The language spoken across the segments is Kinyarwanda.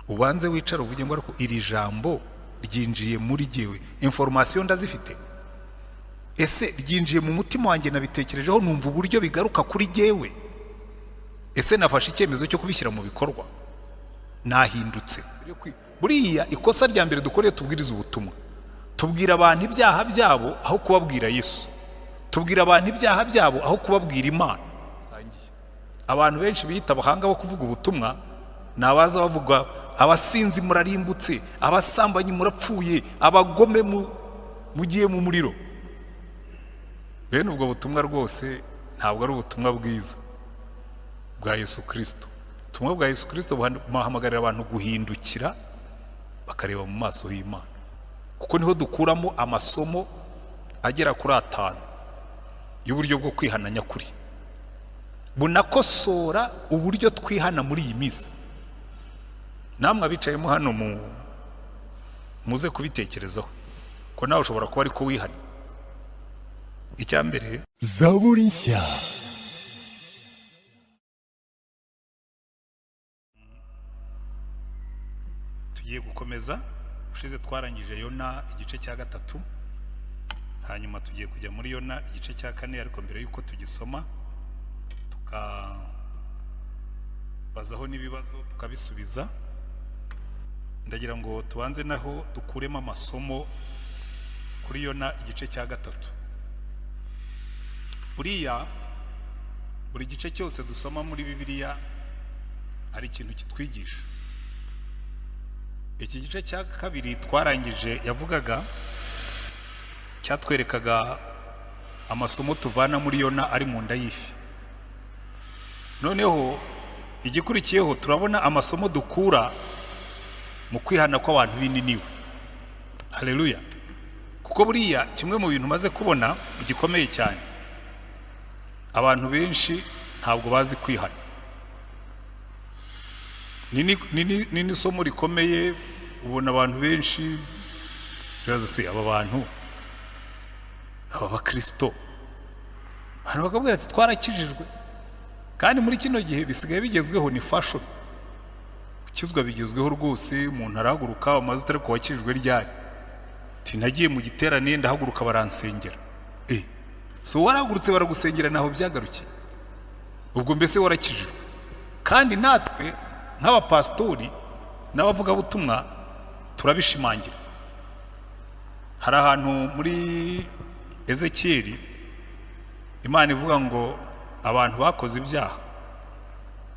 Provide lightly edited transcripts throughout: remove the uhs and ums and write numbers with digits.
Ubanze wicare uvuge ngo: "Ariko iri jambo ryinjiye muri jyewe? Information ndazifite? Ese ryinjiye mu mutima wanjye? Nabitekerejeho numva uburyo bigaruka kuri jyewe? Ese nafashe icyemezo cyo kubishyira mu bikorwa? Nahindutse?" Buriya ikosa rya mbere dukoreye, tubwiriza ubutumwa, tubwira abantu ibyaha byabo aho kubabwira Yesu, tubwira abantu ibyaha byabo aho kubabwira Imana. Abantu benshi biyita abahanga bo kuvuga ubutumwa ni abaza bavuga: "Abasinzi murarimbutse, abasambanyi murapfuye, abagome mugiye mu muriro." Bene ubwo butumwa rwose ntabwo ari ubutumwa bwiza bwa Yesu Kirisito. Ubutumwa bwa Yesu Kirisito buhamagarira abantu guhindukira, bakareba mu maso h'Imana, kuko niho dukuramo amasomo agera kuri atanu y'uburyo bwo kwihana nyakuri, bunakosora uburyo twihana muri iyi minsi. Namwe abicayemo hano muze kubitekerezaho, ko nawe ushobora kuba ariko wihana. Icya mbere, Zaburi nshya. Tugiye gukomeza. Ushize twarangije Yona igice cya 3, hanyuma tugiye kujya muri Yona igice cya 4. Ariko mbere y'uko tugisoma, tukabazaho n'ibibazo tukabisubiza, ndagira ngo tubanze naho dukuremo amasomo kuri Yona igice cya 3. Buriya buri gice cyose dusoma muri Bibiliya hari ikintu kitwigisha. Iki gice cya 2 twarangije yavugaga, cyatwerekaga amasomo tuvana muri Yona ari mu nda y'ifi. Noneho igikurikiyeho, turabona amasomo dukura mu kwihana kw'abantu b'Ininiwe. Haleluya! Kuko buriya kimwe mu bintu umaze kubona gikomeye cyane, abantu benshi ntabwo bazi kwihana. Ni n'isomo rikomeye. Ubona abantu benshi bibaza: "Se aba bantu, aba bakirisito?" Abantu bakabwira ati: "Twarakijijwe." Kandi muri kino gihe bisigaye bigezweho, ni fashion, gukizwa bigezweho rwose. Umuntu arahaguruka, umaze utari ko wakijijwe ryari? Ati: "Nagiye mu giterane, ndahaguruka baransengera." So warahagurutse baragusengera, naho byagarukiye? Ubwo mbese warakijijwe? Kandi natwe nk'abapasitori n'abavugabutumwa turabishimangira. Hari ahantu muri Ezekiyeli Imana ivuga ngo abantu bakoze ibyaha,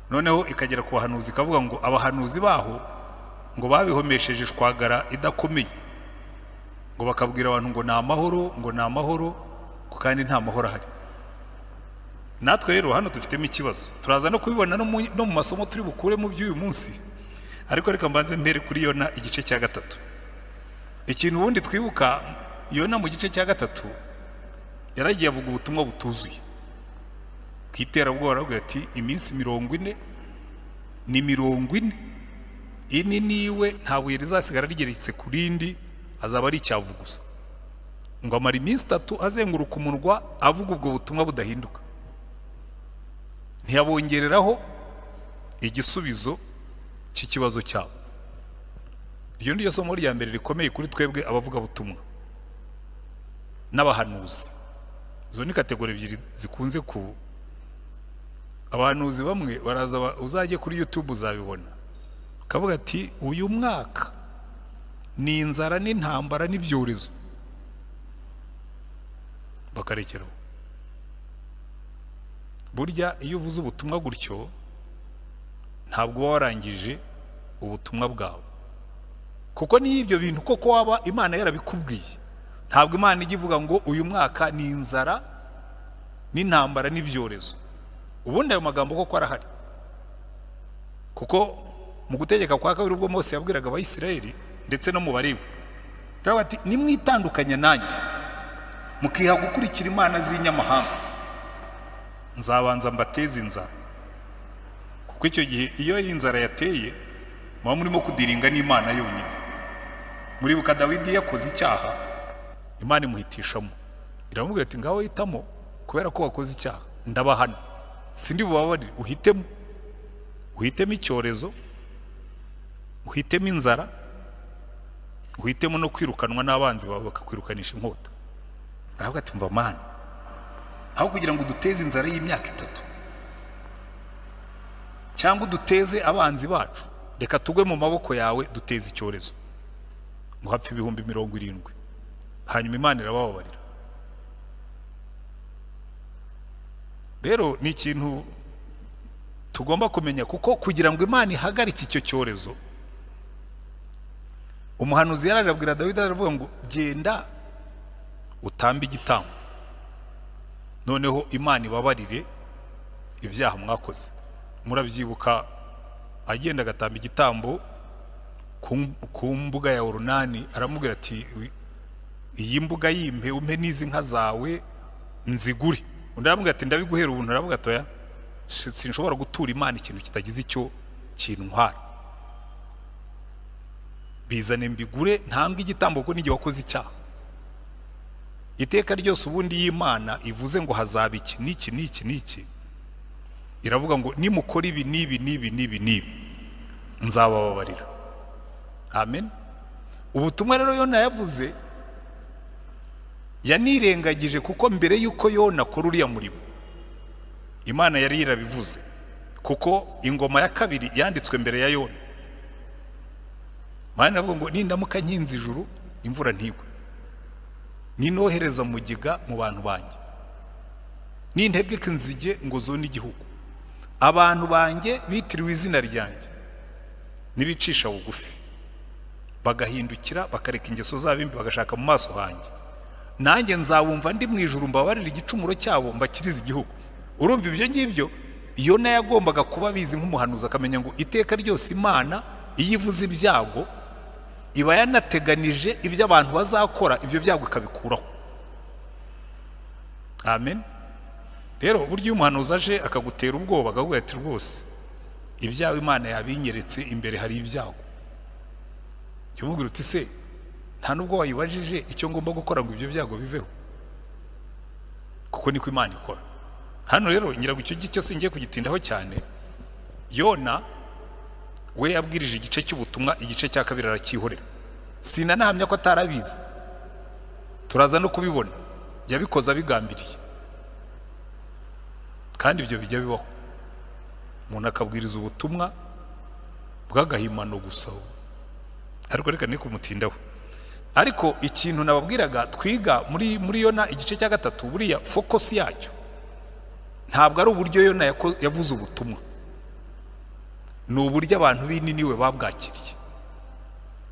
noneho ikagera ku bahanuzi ikavuga ngo abahanuzi baho ngo babihomesheje ishwagara idakomeye, ngo bakabwira abantu ngo ni amahoro, ngo ni amahoro, ngo kandi nta mahoro ahari. Natwe rero hano dufitemo ikibazo, turaza no kubibona no mu masomo turi bukure mu by'uyu munsi. Ariko reka mbanze mbere kuri Yona igice cya 3. Ikintu ubundi twibuka, Yona mu gice cya 3 yaragiye avuga ubutumwa butuzuye ku iterabwoba. Aravuga ati: "Iminsi 40 ni 40, ini niwe nta buye rizasigara rigeretse ku rindi, azaba ari icyavu gusa." Ngo amara iminsi 3 azenguruka umurwa avuga ubwo butumwa budahinduka, ntiyabongereraho igisubizo cy'ikibazo cyabo. Iryo ni ryo somo rya mbere rikomeye kuri twebwe abavugabutumwa n'abahanuzi. Izo ni category ebyiri zikunze ku abahanuzi. Bamwe baraza, uzajye kuri YouTube uzabibona, akavuga ati: "Uyu mwaka ni inzara n'intambara n'ibyorezo," bakarekeraho. Burya iyo uvuze ubutumwa gutyo, ntabwo uba warangije ubutumwa bwawe, kuko niyo ibyo bintu koko waba Imana yarabikubwiye, ntabwo Imana ijya ivuga ngo uyu mwaka ni inzara n'intambara n'ibyorezo. Ubundi ayo magambo koko arahari, kuko mu Gutegeka kwa Kabiri, ubwo Mose yabwiraga Abayisiraheli ndetse no mu Balewi, aravuga ati: "Nimwitandukanya nanjye mukiha gukurikira imana z'inyamahanga, nzabanza mbateze inzara." Kuko icyo gihe iyo inzara yateye, muba murimo kudealinga n'Imana yonyine. Muribuka Dawidi yakoze icyaha, Imana imuhitishamo, iramubwira ati: "Ngaho hitamo, kubera ko wakoze icyaha ndabahana, sindi bubabarire. Uhitemo icyorezo." Uhitemo inzara, uhitemo no kwirukanwa n'abanzi bawe bakakwirukanisha inkota. Aravuga ati: "Mva Mana, aho kugira ngo duteze inzara y'imyaka 3 cyangwa uduteze abanzi bacu, reka tugwe mu maboko yawe, duteze icyorezo." Ngo hapfe 70,000, hanyuma Imana irabababarira. Rero ni ikintu tugomba kumenya, kuko kugira ngo Imana ihagarike icyo cyorezo, umuhanuzi yaraje abwira Dawidi, aravuga ngo: "Genda utambe igitambo, noneho Imana ibabarire ibyaha mwakoze." Murabyibuka, agenda agatamba igitambo ku mbuga ya Orunani, aramubwira ati: "Iyi mbuga yimpe, umpe n'izi nka zawe nzigure." Undi aramubwira ati: "Ndabiguhera ubuntu." Aravuga ati: "Oya, sinshobora gutura Imana ikintu kitagize icyo kintwara. Bizane mbigure, ntanga igitambo, kuko n'igihe wakoze icyaha." Iteka ryose ubundi y'Imana ivuze ngo hazaba iki n'iki n'iki n'iki, iravuga ngo: "Nimukora ibi n'ibi n'ibi n'ibi n'ibi, nzabababarira." Amen. Ubutumwa rero Yona yavuze yanirengagije, kuko mbere y'uko Yona akora uriya murimo, Imana yari yarabivuze, kuko Ingoma ya Kabiri yanditswe mbere ya Yona. Imana iravuga ngo: "Nindamuka nkinze ijuru imvura ntigwe, ninohereza mugiga mu bantu banjye, nintegeka inzige ngo zone igihugu, abantu banjye bitiriwe izina ryanjye nibicisha bugufi, bagahindukira, bakareka ingeso zabo mbi, bagashaka mu maso hanjye, nanjye nzabumva ndi mu ijuru, mbabarira igicumuro cyabo, mbakirize igihugu." Urumva, ibyo ngibyo Yona yagombaga kuba abizi nk'umuhanuzi, akamenya ngo iteka ryose Imana iyo ivuze ibyago, iba yanateganije ibyo abantu bazakora, ibyo byago ikabikuraho. Amen. Rero burya iyo umuhanuzi aje akagutera ubwoba, akavuga ati: "Rwose ibyawe Imana yabinyeretse, imbere hari ibyago," jya umubwira uti: "Se nta nubwo wayibajije icyo ngomba gukora ngo ibyo byago biveho?" Kuko niko Imana ikora. Hano rero ngira ngo icyo ngicyo singiye kugitindaho cyane. Yona we yabwirije igice cy'ubutumwa, igice cya kabiri aracyihorera. Sinanahamya ko atarabizi, turaza no kubibona, yabikoze abigambiriye. Kandi ibyo bijya bibaho, umuntu akabwiriza ubutumwa bw'agahimano gusa. Ariko reka ni kumutindaho. Ariko ikintu nababwiraga twiga muri Yona igice cya gatatu, buriya focus yacyo ntabwo ari uburyo Yona yavuze ubutumwa, ni uburyo abantu b'Ininiwe babwakiriye,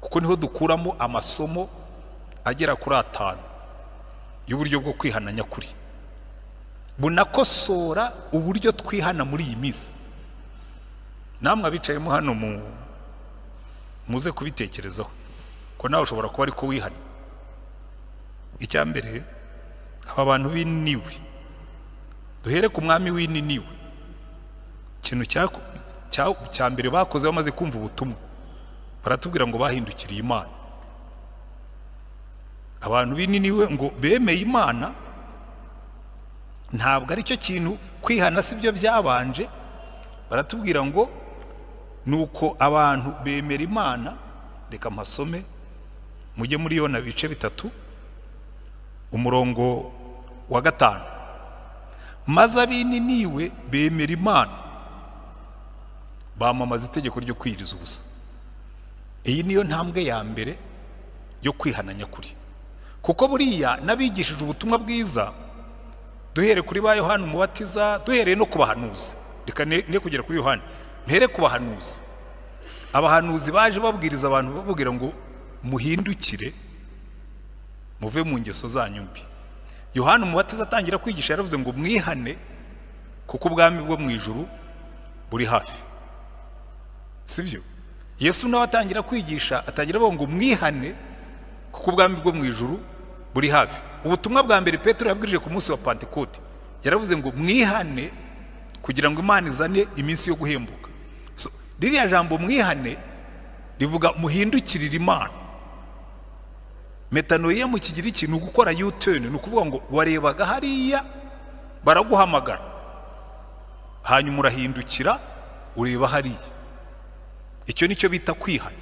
kuko niho dukuramo amasomo agera kuri atanu y'uburyo bwo kwihana nyakuri, bunakosora uburyo twihana muri iyi minsi. Namwe abicayemo hano muze kubitekerezaho, ko nawe ushobora kuba ariko wihana. Icya mbere, aba bantu b'Ininiwe, duhere ku mwami w'Ininiwe, ikintu cya mbere bakoze bamaze kumva ubutumwa, baratubwira ngo bahindukiriye Imana. Abantu b'Ininiwe ngo bemeye Imana. Ntabwo ari cyo kintu, kwihana si byo byabanje. Baratubwira ngo nuko abantu bemera Imana. Reka mpasome, mujye muri Yona bice 3, umurongo wa 5: "Maze ab'Ininiwe bemera Imana, bamamaza itegeko ryo kwiyiriza ubusa." Iyi niyo ntambwe ya mbere yo kwihana nyakuri, kuko buriya n'abigishije ubutumwa bwiza, duhere kuri ba Yohani Umubatiza, duhereye no ku bahanuzi, reka ne kugera kuri Yohani, mpere ku bahanuzi. Abahanuzi baje babwiriza abantu, bababwira ngo: "Muhindukire, muve mu ngeso zanyu mbi." Yohani Umubatiza atangira kwigisha, yaravuze ngo: "Mwihane, kuko ubwami bwo mu ijuru buri hafi." Sibyo? Yesu nawe atangira kwigisha, atangira avuga ngo: "Mwihane, kuko ubwami bwo mu ijuru buri hafi." Ubutumwa bwa mbere Petero yabwirije ku munsi wa Pantekote, yaravuze ngo: "Mwihane, kugira ngo Imana izane iminsi yo guhembuka." So, ririya jambo "mwihane" rivuga muhindukirire Imana. Metanoia mu Kigiriki ni ugukora U-turn, ni ukuvuga ngo warebaga hariya, baraguhamagara, hanyuma urahindukira ureba hariya. Icyo nicyo bita kwihana,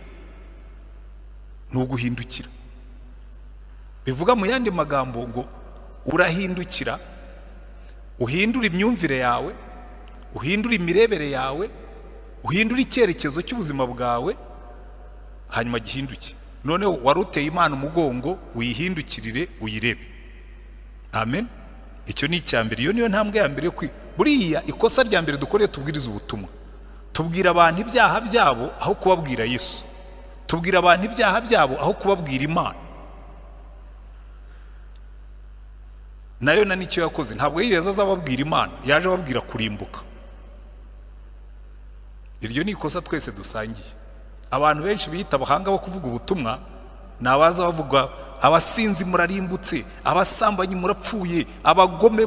ni uguhindukira. Bivuga mu yandi magambo ngo urahindukira, uhindura imyumvire yawe, uhindura imirebere yawe, uhindura icyerekezo cy'ubuzima bwawe, hanyuma gihinduke. Noneho wari uteye Imana umugongo, uyihindukirire, uyirebe. Amen. Icyo ni icya mbere, iyo niyo ntambwe ya mbere yo kwi. Buriya ikosa rya mbere dukoreye, tubwiriza ubutumwa, tubwira abantu ibyaha byabo aho kubabwira Yesu, tubwira abantu ibyaha byabo aho kubabwira Imana. Nayo na nicyo yakoze, ntabwo yigeze aza ababwira Imana, yaje ababwira kurimbuka. Iryo ni ikosa twese dusangiye. Abantu benshi biyita abahanga bo kuvuga ubutumwa ni abaza bavuga abasinzi murarimbutse, abasambanyi murapfuye, abagome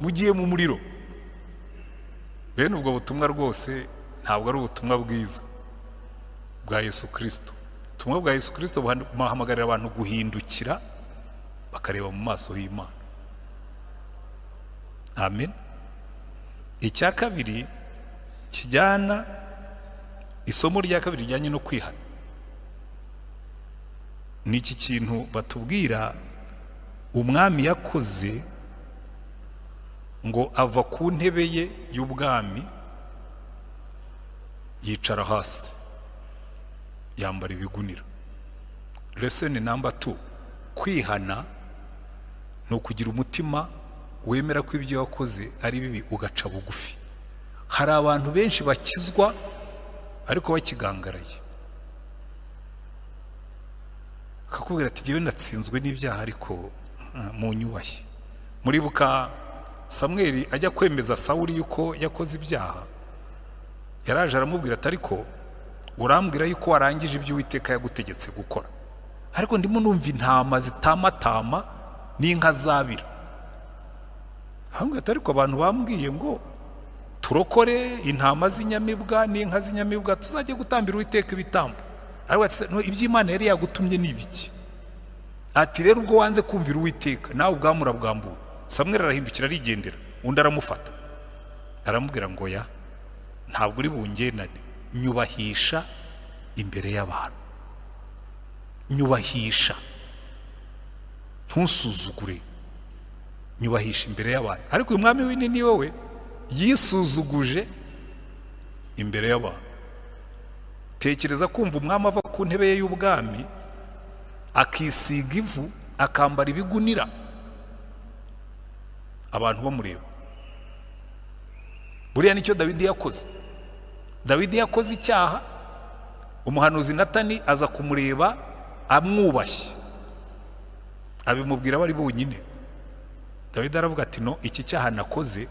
mugiye mu muriro. Bene ubwo butumwa rwose ntabwo ari ubutumwa bwiza bwa Yesu Kirisito. Ubutumwa bwa Yesu Kirisito buhamagarira abantu guhindukira bakareba mu maso h'Imana. Amen. Icya kabiri kijyana, isomo rya kabiri rijyanye no kwihana, ni iki kintu batubwira umwami yakoze ngo ava ku ntebe ye y'ubwami yicara hasi, yambara ibigunira. Lesson number 2, kwihana ni ukugira umutima wemera ko ibyo wakoze ari bibi, ugaca bugufi. Hari abantu benshi bakizwa ariko bakigangaraye, akakubwira ati jyewe natsinzwe n'ibyaha ariko munyubahe. Muribuka Samweli ajya kwemeza Sawuli yuko yakoze ibyaha, yaraje aramubwira ati ariko urambwira yuko warangije ibyo Uwiteka yagutegetse gukora, ariko ndimo numva intama zitamatama n'inka zabira. Aramubwira ati ariko abantu bambwiye ngo turokore intama z'inyamibwa n'inka z'inyamibwa, tuzajye gutambira Uwiteka ibitambo. Ariko ati iby'Imana yari yagutumye ni ibiki? Ati rero ubwo wanze kumvira Uwiteka, nawe ubwami urabwambuwe. Samweli arahindukira arigendera, undi aramufata aramubwira ngo ya ntabwo uri bungenane, nyubahisha imbere y'abantu, nyubahisha, ntusuzugure, nyubahisha imbere y'abantu. Ariko uyu mwami w'inini wowe yisuzuguje imbere y'abantu. Tekereza kumva umwami ava ku ntebe ye y'ubwami akisiga ivu, akambara ibigunira, abantu bamureba. Buriya nicyo Dawidi yakoze. Dawidi yakoze icyaha, umuhanuzi Natani aza kumureba amwubashye, abimubwira bari bonyine. Dawidi aravuga ati no, iki cyaha nakoze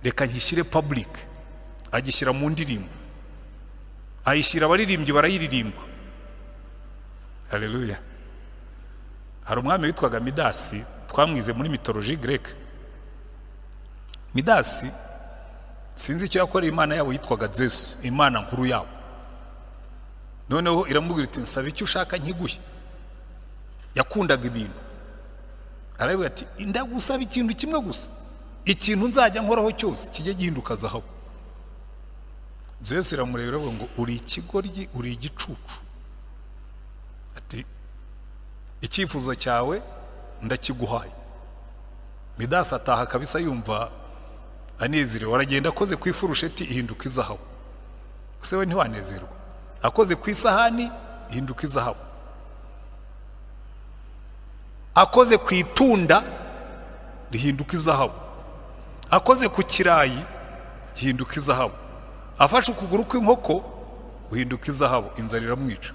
reka nkishyire public. Agishyira mu ndirimbo, ayishyira abaririmbyi barayiririmba. Haleluya. Hari umwami witwaga Midasi, twamwize muri mythologie grecque. Midasi sinzi icyo yakoreye imana yabo yitwaga Zeus, imana nkuru yabo. Noneho iramubwira iti nsaba icyo ushaka nkiguhe. Yakundaga ibintu, arabwira ati ndagusaba ikintu kimwe gusa, ikintu nzajya nkoraho cyose kijye gihinduka zahabu. Zeus iramureba iravuga ngo uri ikigoryi, uri igicucu. Ati icyifuzo cyawe ndakiguhaye. Midasi ataha kabisa yumva anezerewe, aragenda akoze ku ifurusheti ihinduka izahabu. Ese we ntiwanezerwa? Akoze ku isahani ihinduka izahabu, akoze ku itunda rihinduka izahabu, akoze ku kirayi gihinduka izahabu, afashe ukuguru kw'inkoko guhinduka izahabu, inzara iramwica.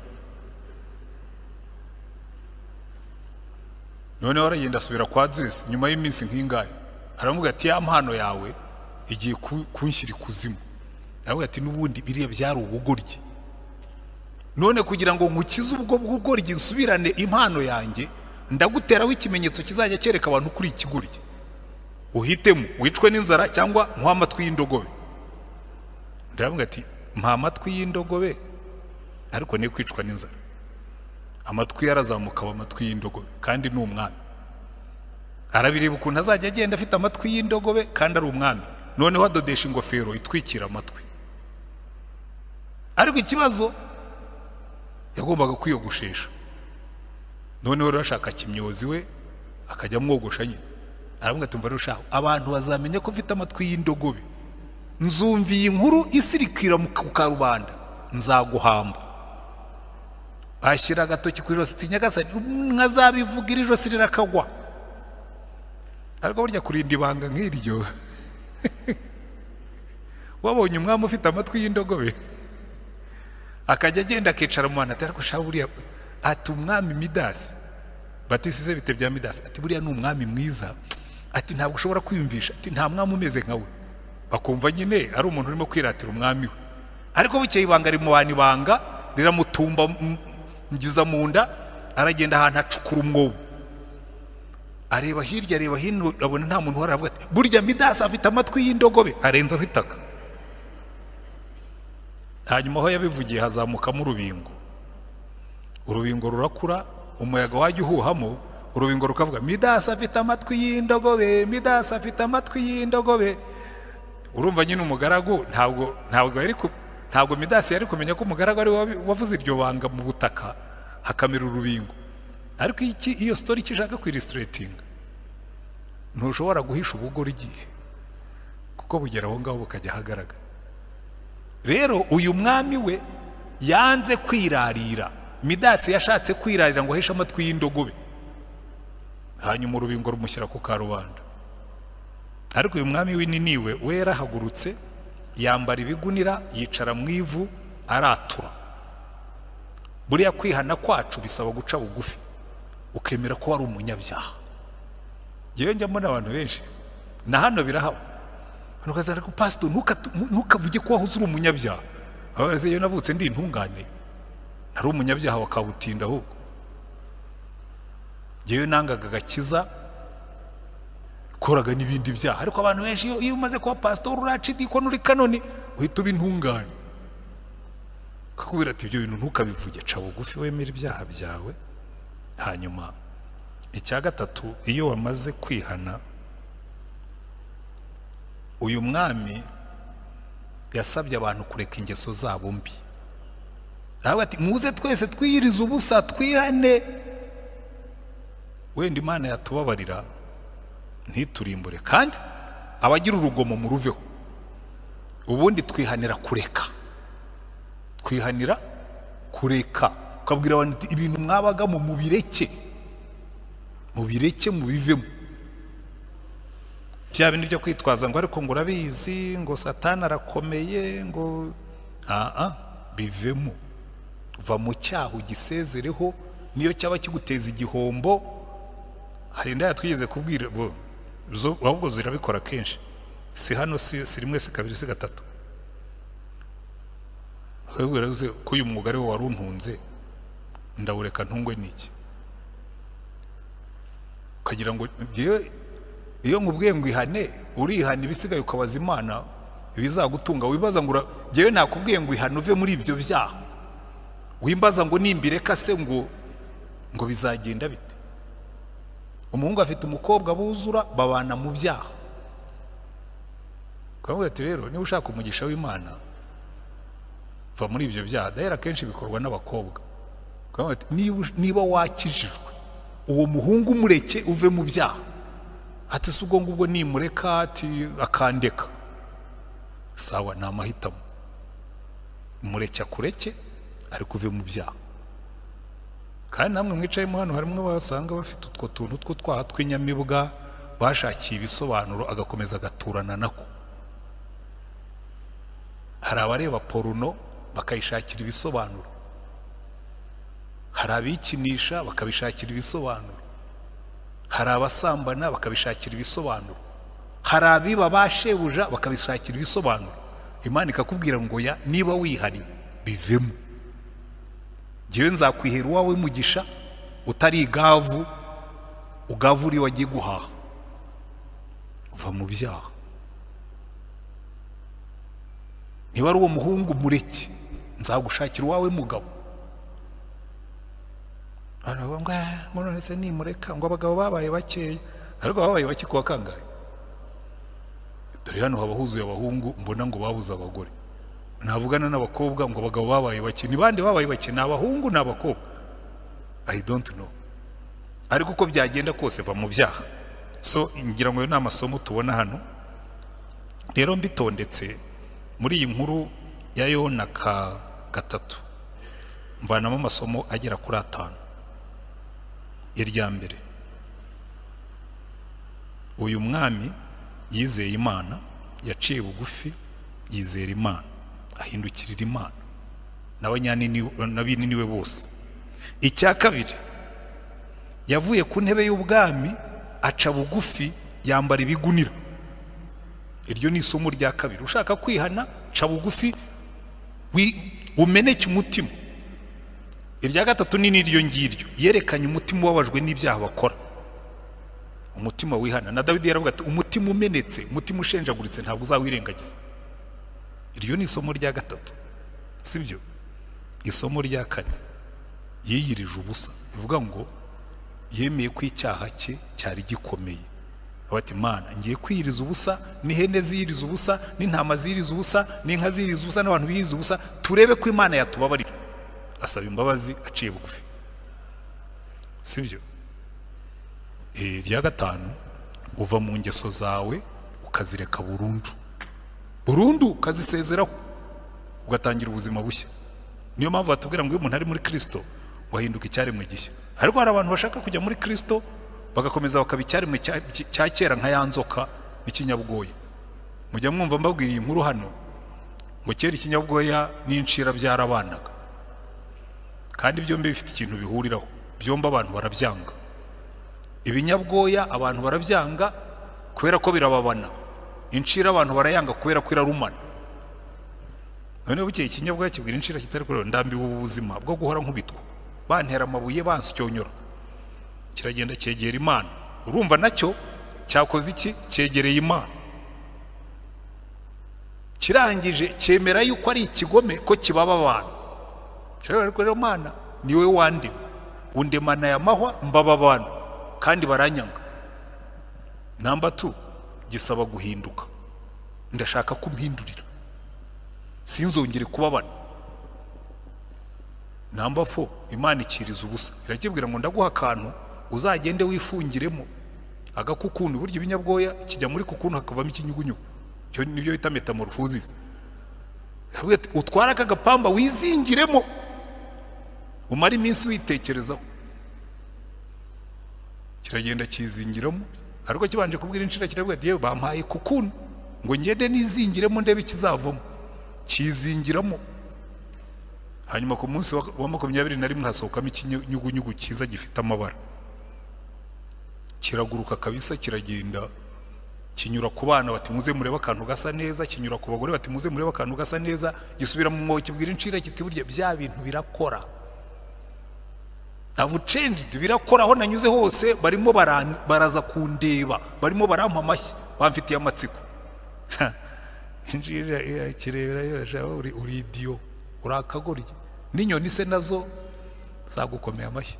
Noneho aragenda asubira kwa Zeus nyuma y'iminsi nk'ingahe, aramubwira ati ya mpano yawe igiye kunshyira ikuzimu. Aravuga ati n'ubundi biriya byari ubugoryi, none kugira ngo nkukize ubwo bugoryi nsubirane impano yanjye, ndaguteraho ikimenyetso kizajya cyereka abantu kuri ikigoryi, uhitemo wicwe n'inzara cyangwa nkuhe amatwi y'indogobe. Ndavuga ati mpa amatwi y'indogobe ariko ne kwicwa n'inzara. Amatwi yarazamuka aba amatwi y'indogobe, kandi ni umwami. Arabireba ukuntu azajya agenda afite amatwi y'indogobe kandi ari umwami. Noneho adodesha ingofero itwikira amatwi, Ariko ikibazo, yagombaga kwiyogoshesha. Noneho rero ashaka kimyozi we akajya amwogosha nyine. Aramubwira ati: "Umva rero shahu, abantu bazamenya ko mfite amatwi y'indogobe. Nzumva iyi nkuru isirikira mu karubanda, nzaguhamba." Ashyira agatoki ku ijosi ati: "Nyagasani, nkazabivugira ijosi rirakagwa." Ariko burya kurinda ibanga nk'iryo, wabonye umwami ufite amatwi y'indogobe, akajya agenda akicara mu bantu ati: "Ariko shahu buriya," ati, "umwami Midasi batisize bite bya Midasi?" Ati: "Buriya ni umwami mwiza," ati, "ntabwo ushobora kwiyumvisha," ati, "nta mwami umeze nka we." Bakumva nyine ari umuntu urimo kwiratira umwami we. Ariko bukeye ibanga rimubana ibanga, riramutumba ngiza mu nda. Aragenda ahantu acukura umwobo, areba hirya, areba hino, abona nta muntu uhari. Aravuga ati: "Burya Midasi afite amatwi y'indogobe." Arenzaho itaka. Hanyuma aho yabivugiye hazamukamo urubingo. Urubingo rurakura, umuyaga wajya uhuhamo, urubingo rukavuga: "Midasi afite amatwi y'indogobe, Midasi afite amatwi y'indogobe." Urumva nyine umugaragu ntabwo Midasi yari kumenya ko umugaragu ari we wavuze iryo banga mu butaka hakamera urubingo. Ariko iki, iyo story icyo ishaka ku-illustratinga, ntushobora guhisha ubugoryi kuko bugera aho ngaho bukajya ahagaragara. Rero uyu mwami we yanze kwirarira. Midasi yashatse kwirarira ngo ahishe amatwi y'indogobe, hanyuma urubingo rumushyira ku karubanda. Ariko uyu mwami w'Ininiwe we yarahagurutse, yambara ibigunira, yicara mu ivu, aratura. Buriya kwihana kwacu bisaba guca bugufi, ukemera ko wari umunyabyaha. Ngewe njya mbona abantu benshi, na hano birahaba, abantu ukaza ko: "Pastor, ntukavuge ko wahoze uri umunyabyaha." Abaze iyo navutse ndi intungane? Nari umunyabyaha wa kabutinda. Ahubwo ngewe nangaga agakiza, koraga n'ibindi byaha. Ariko abantu benshi, iyo umaze kuba pasitori, uraca idikoni, uri kanoni, uhita uba intungane. Kakubwira ati: "Ibyo bintu ntukabivuge, ca bugufi wemere ibyaha byawe." Hanyuma icya gatatu, iyo wamaze kwihana, uyu mwami yasabye abantu kureka ingeso zabo mbi. Aravuga ati: "Muze twese twiyirize ubusa, twihane, wenda Imana yatubabarira ntiturimbure. Kandi abagira urugomo muruveho." Ubundi twihanira kureka, twihanira kureka, ukabwira abantu uti: "Ibintu mwabagamo mubireke, mubireke, mubivemo." Bya bindi byo kwitwaza ngo: "Ariko ngo urabizi," ngo, "Satani arakomeye," ngo aa, bivemo. Va mu cyaha, ugisezereho, niyo cyaba kiguteza igihombo. Hari indaya twigeze kubwira bo zo, ahubwo zirabikora kenshi, si hano, si rimwe, si kabiri, si gatatu. Bakabwira ko uyu mwuga ari wo wari untunze, ndawureka ntungwe n'iki? Ukagira ngo njyewe iyo nkubwiye ngo ihane, urihana, ibisigaye ukabaza Imana ibizagutunga. Wibaza ngo njyewe nakubwiye ngo ihane uve muri ibyo byaha, wimbaza ngo nimbireka se ngo bizagenda bite? Umuhungu afite umukobwa buzura, babana mu byaha, ukamubwira ati: "Rero niba ushaka umugisha w'Imana, va muri ibyo byaha." Dahera akenshi bikorwa n'abakobwa. Ukamubwira ati: "Niba wakijijwe, uwo muhungu umureke, uve mu byaha." Ati: "Si ubwo ngubwo nimureka?" Ati: "Akandeka." Sawa, ni amahitamo. Mureke akureke, ariko uve mu byaha. Kandi namwe mwicayemo hano, harimo basanga bafite utwo tuntu tw'utwaha tw'inyamibwa bashakiye ibisobanuro, agakomeza agaturana nako. Hari abareba porno bakayishakira ibisobanuro, hari abikinisha bakabishakira ibisobanuro, hari abasambana bakabishakira ibisobanuro, hari abiba ba shebuja bakabishakira ibisobanuro. Imana ikakubwira ngo: "Ya, niba wihariye, bivemo, ngewe nzakwihera uwawe mugisha." Utari igavu, ugavu uri wagiye guhaha. Uva mu byaha. Niba ari uwo muhungu, mureke, nzagushakira uwawe mugabo. Abantu bavuga ngo: "Ah, ngo none se nimureka, ngo abagabo babaye bakeya." Ariko babaye bake kuwa kangahe? Dore hano haba huzuye abahungu, mbona ngo babuze abagore. Navugana n'abakobwa ngo abagabo babaye bake. Ni bande babaye bake? Ni abahungu, ni abakobwa? I don't know. Ariko uko byagenda kose, va mu byaha. So ngira ngo ayo ni amasomo tubona hano. Rero mbitondetse muri iyi nkuru ya Yona ka 3, mvanamo amasomo agera kuri 5. Irya mbere, uyu mwami yizeye Imana, yaciye bugufi, yizera Imana, ahindukirira Imana n'Abanyaniniwe bose. Icya kabiri, yavuye ku ntebe y'ubwami, aca bugufi, yambara ibigunira. Iryo ni isomo rya kabiri. Ushaka kwihana, ca bugufi, umeneke umutima. Irya gatatu ni n'iryo ngiryo, yerekanye umutima ubabajwe n'ibyaha bakora, umutima wihana. Na Dawidi yaravuga ati: "Umutima umenetse, umutima ushenjaguritse, ntabwo uzawirengagiza." Iryo ni isomo rya gatatu, sibyo? Isomo rya kane, yiyirije ubusa, bivuga ngo yemeye ko icyaha cye cyari gikomeye. Bati: "Imana, ngiye kwiyiriza ubusa, n'ihene ziyiriza ubusa, n'intama ziyiriza ubusa, n'inka ziyiriza ubusa, n'abantu biyiriza ubusa, turebe ko Imana yatubabarira." Asaba imbabazi aciye bugufi, sibyo? Irya gatanu, uva mu ngeso zawe ukazireka burundu burundu, ukazisezeraho, ugatangira ubuzima bushya. Niyo mpamvu batubwira ngo iyo umuntu ari muri Kirisito ngo ahinduka icyaremwe gishya. Ariko hari abantu bashaka kujya muri Kirisito bagakomeza bakaba icyaremwe cya kera, nka ya nzoka n'ikinyabwoya. Mujya mwumva mbabwira iyi nkuru hano, ngo kera ikinyabwoya n'inshira byarabanaga, kandi byombi bifite ikintu bihuriraho: byombi abantu barabyanga. Ibinyabwoya abantu barabyanga kubera ko birababana, inshira abantu barayanga kubera ko irarumana. Noneho bukeye ikinyabwoya kibwira inshira kitari kureba: "Ndambiwe ubu buzima bwo guhora nkubitwa, bantera amabuye, bansyonyora." Kiragenda cyegera Imana. Urumva nacyo cyakoze iki? Cyegereye Imana. Kirangije cyemera yuko ari ikigome, ko kibaba abantu. Ariko rero Mana, ni wowe wandema, undemana aya mahwa, mbaba abantu kandi baranyanga. Number 2, gisaba guhinduka: "Ndashaka ko umpindurira, sinzongere kubabana." Number 4, Imana ikiriza ubusa, irakibwira ngo: "Ndaguha akantu uzagende wifungiremo agakukuni." Burya ibinyabwoya kijya muri cocoon hakavamo ikinyugunyugu, icyo nibyo bita metamorphosis. "Utware aka gapamba wizingiremo, umare iminsi witekerezaho." Kiragenda kizingiramo, ariko kibanje kubwira inshira, kiravuga ati: "Yewe, bampaye cocoon ngo ngende nizingiremo, ndebe ikizavamo." Kizingiramo, hanyuma ku munsi wa 21 hasohokamo ikinyugunyugu cyiza gifite amabara. Kiraguruka kabisa, kiragenda, kinyura ku bana bati: "Muze murebe akantu gasa neza." Kinyura ku bagore bati: "Muze murebe akantu gasa neza." Gisubira mu mwobo, kibwira inshira kiti: "Burya bya bintu birakora. I've changed, birakora. Aho nanyuze hose barimo baraza kundeba, barimo barampa amashyi, bamfitiye amatsiko." Injira kirebera irashaka: Uri idiot, uri akagoryi. N'inyoni se nazo zagukomeye amashyi?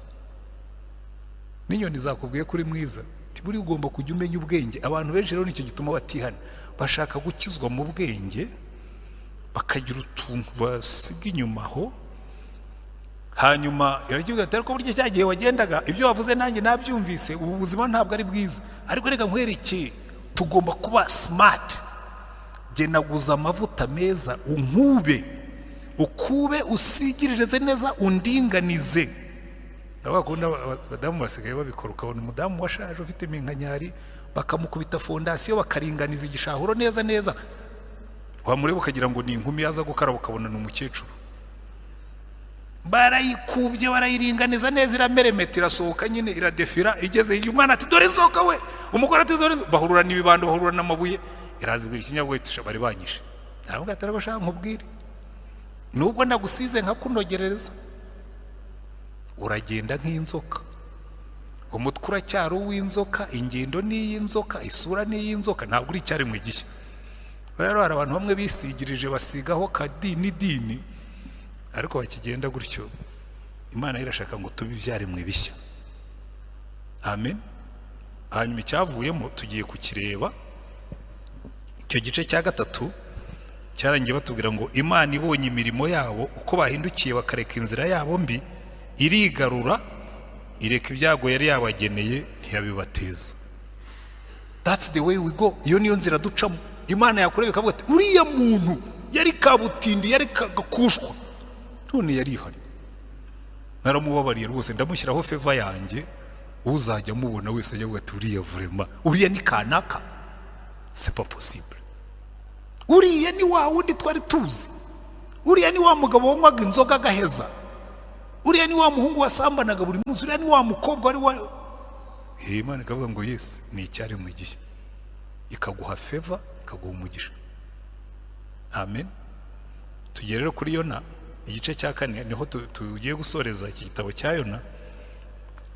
N'inyoni zakubwiye ko uri mwiza?" Buri ugomba kujya umenya ubwenge. Abantu benshi rero nicyo gituma batihana, bashaka gukizwa mu bwenge, bakagira utuntu basiga inyuma aho. Hanyuma irakibwira ati: "Ariko burya cya gihe wagendaga, ibyo wavuze nanjye nabyumvise. Ubu buzima ntabwo ari bwiza, ariko reka nkwereke, tugomba kuba smart. Genaguza amavuta meza, unkube, ukube, usigiririze neza, undinganize." Abakunda abadamu basigaye babikora, ukabona umudamu washaje ufite iminkanyari, bakamukubita fondation, bakaringaniza igishahuro neza neza, wamureba ukagira ngo ni inkumi, yaza gukaraba ukabona ni umukecuru. Barayikubye, barayiringaniza neza, irameremeta, irasohoka nyine, iradefira. Igeze hirya, umwana ati: "Dore inzoka we!" Umugore ati: "Dore inzoka!" Bahurura n'ibibando, bahurura n'amabuye. Iraza ibwira ikinyabwoya iti: "Bari banyishe." Ntabwo atari bashaka nkubwire, nubwo nagusize nkakunogerereza, uragenda nk'inzoka, umutwe uracyari uw'inzoka, ingendo ni iy'inzoka, isura ni iy'inzoka, ntabwo uri icyaremwe gishya." Rero hari abantu bamwe bisigirije, basigaho kadini dini, ariko bakigenda gutyo. Imana irashaka ngo tube ibyaremwe bishya. Amen. Hanyuma icyavuyemo tugiye kukireba. Icyo gice cya gatatu Cyarangiye batubwira ngo Imana ibonye imirimo yabo, uko bahindukiye bakareka inzira yabo mbi, irigarura, ireka ibyago yari yabageneye, ntiyabibateza. That's the way we go. Iyo niyo nzira ducamo. Imana yakureba ikavuga ati: "Uriya muntu yari kabutindi, yari kagakushwa, none yarihari, naramubabariye rwose, ndamushyiraho favor yanjye." Uzajya amubona wese ajya avuga ati: "Uriya vraiment, uriya ni kanaka? C'est pas possible. Uriya ni wa wundi twari tuzi? Uriya ni wa mugabo wanywaga inzoga agaheza? Uriya ni wa muhungu wasambanaga buri munsi? Uriya ni wa mukobwa wari wa?" Imana ikavuga ngo: "Yes, ni icyaremwe gishya." Ikaguha favor, ikaguha umugisha. Amen. Tugere rero kuri Yona igice cya 4, niho tugiye gusoreza iki gitabo cya Yona.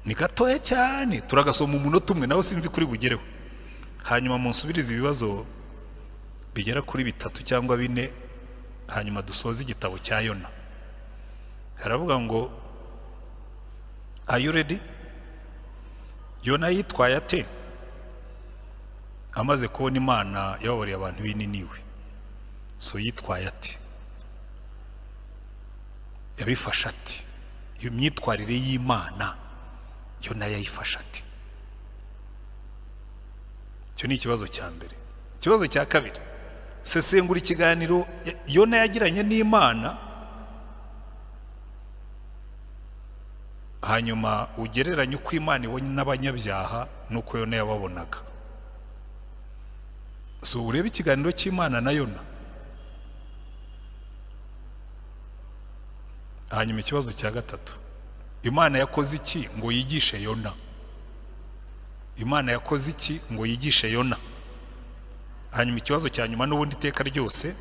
Ni gatoya cyane, turagasoma umunota umwe, nawe sinzi kuri bugereho. Hanyuma munsubirize ibibazo bigera kuri bitatu cyangwa bine, hanyuma dusoze igitabo cya Yona. Haravuga ngo, are you ready? Yona yitwaye ate amaze kubona Imana yababariye abantu b'i Niniwe? So yitwaye ate? Yabifashe ati? Iyo myitwarire y'Imana, Yona yayifashe ati? Icyo ni ikibazo cya mbere. Ikibazo cya kabiri: sesengura ikiganiro Yona yagiranye n'Imana, hanyuma ugereranye uko Imana ibonye n'abanyabyaha n'uko Yona yababonaga. So urebe ikiganiro cy'Imana na Yona. Hanyuma ikibazo cya gatatu: Imana yakoze iki ngo yigishe Yona? Imana yakoze iki ngo yigishe Yona? Hanyuma ikibazo cya nyuma n'ubundi iteka ryose: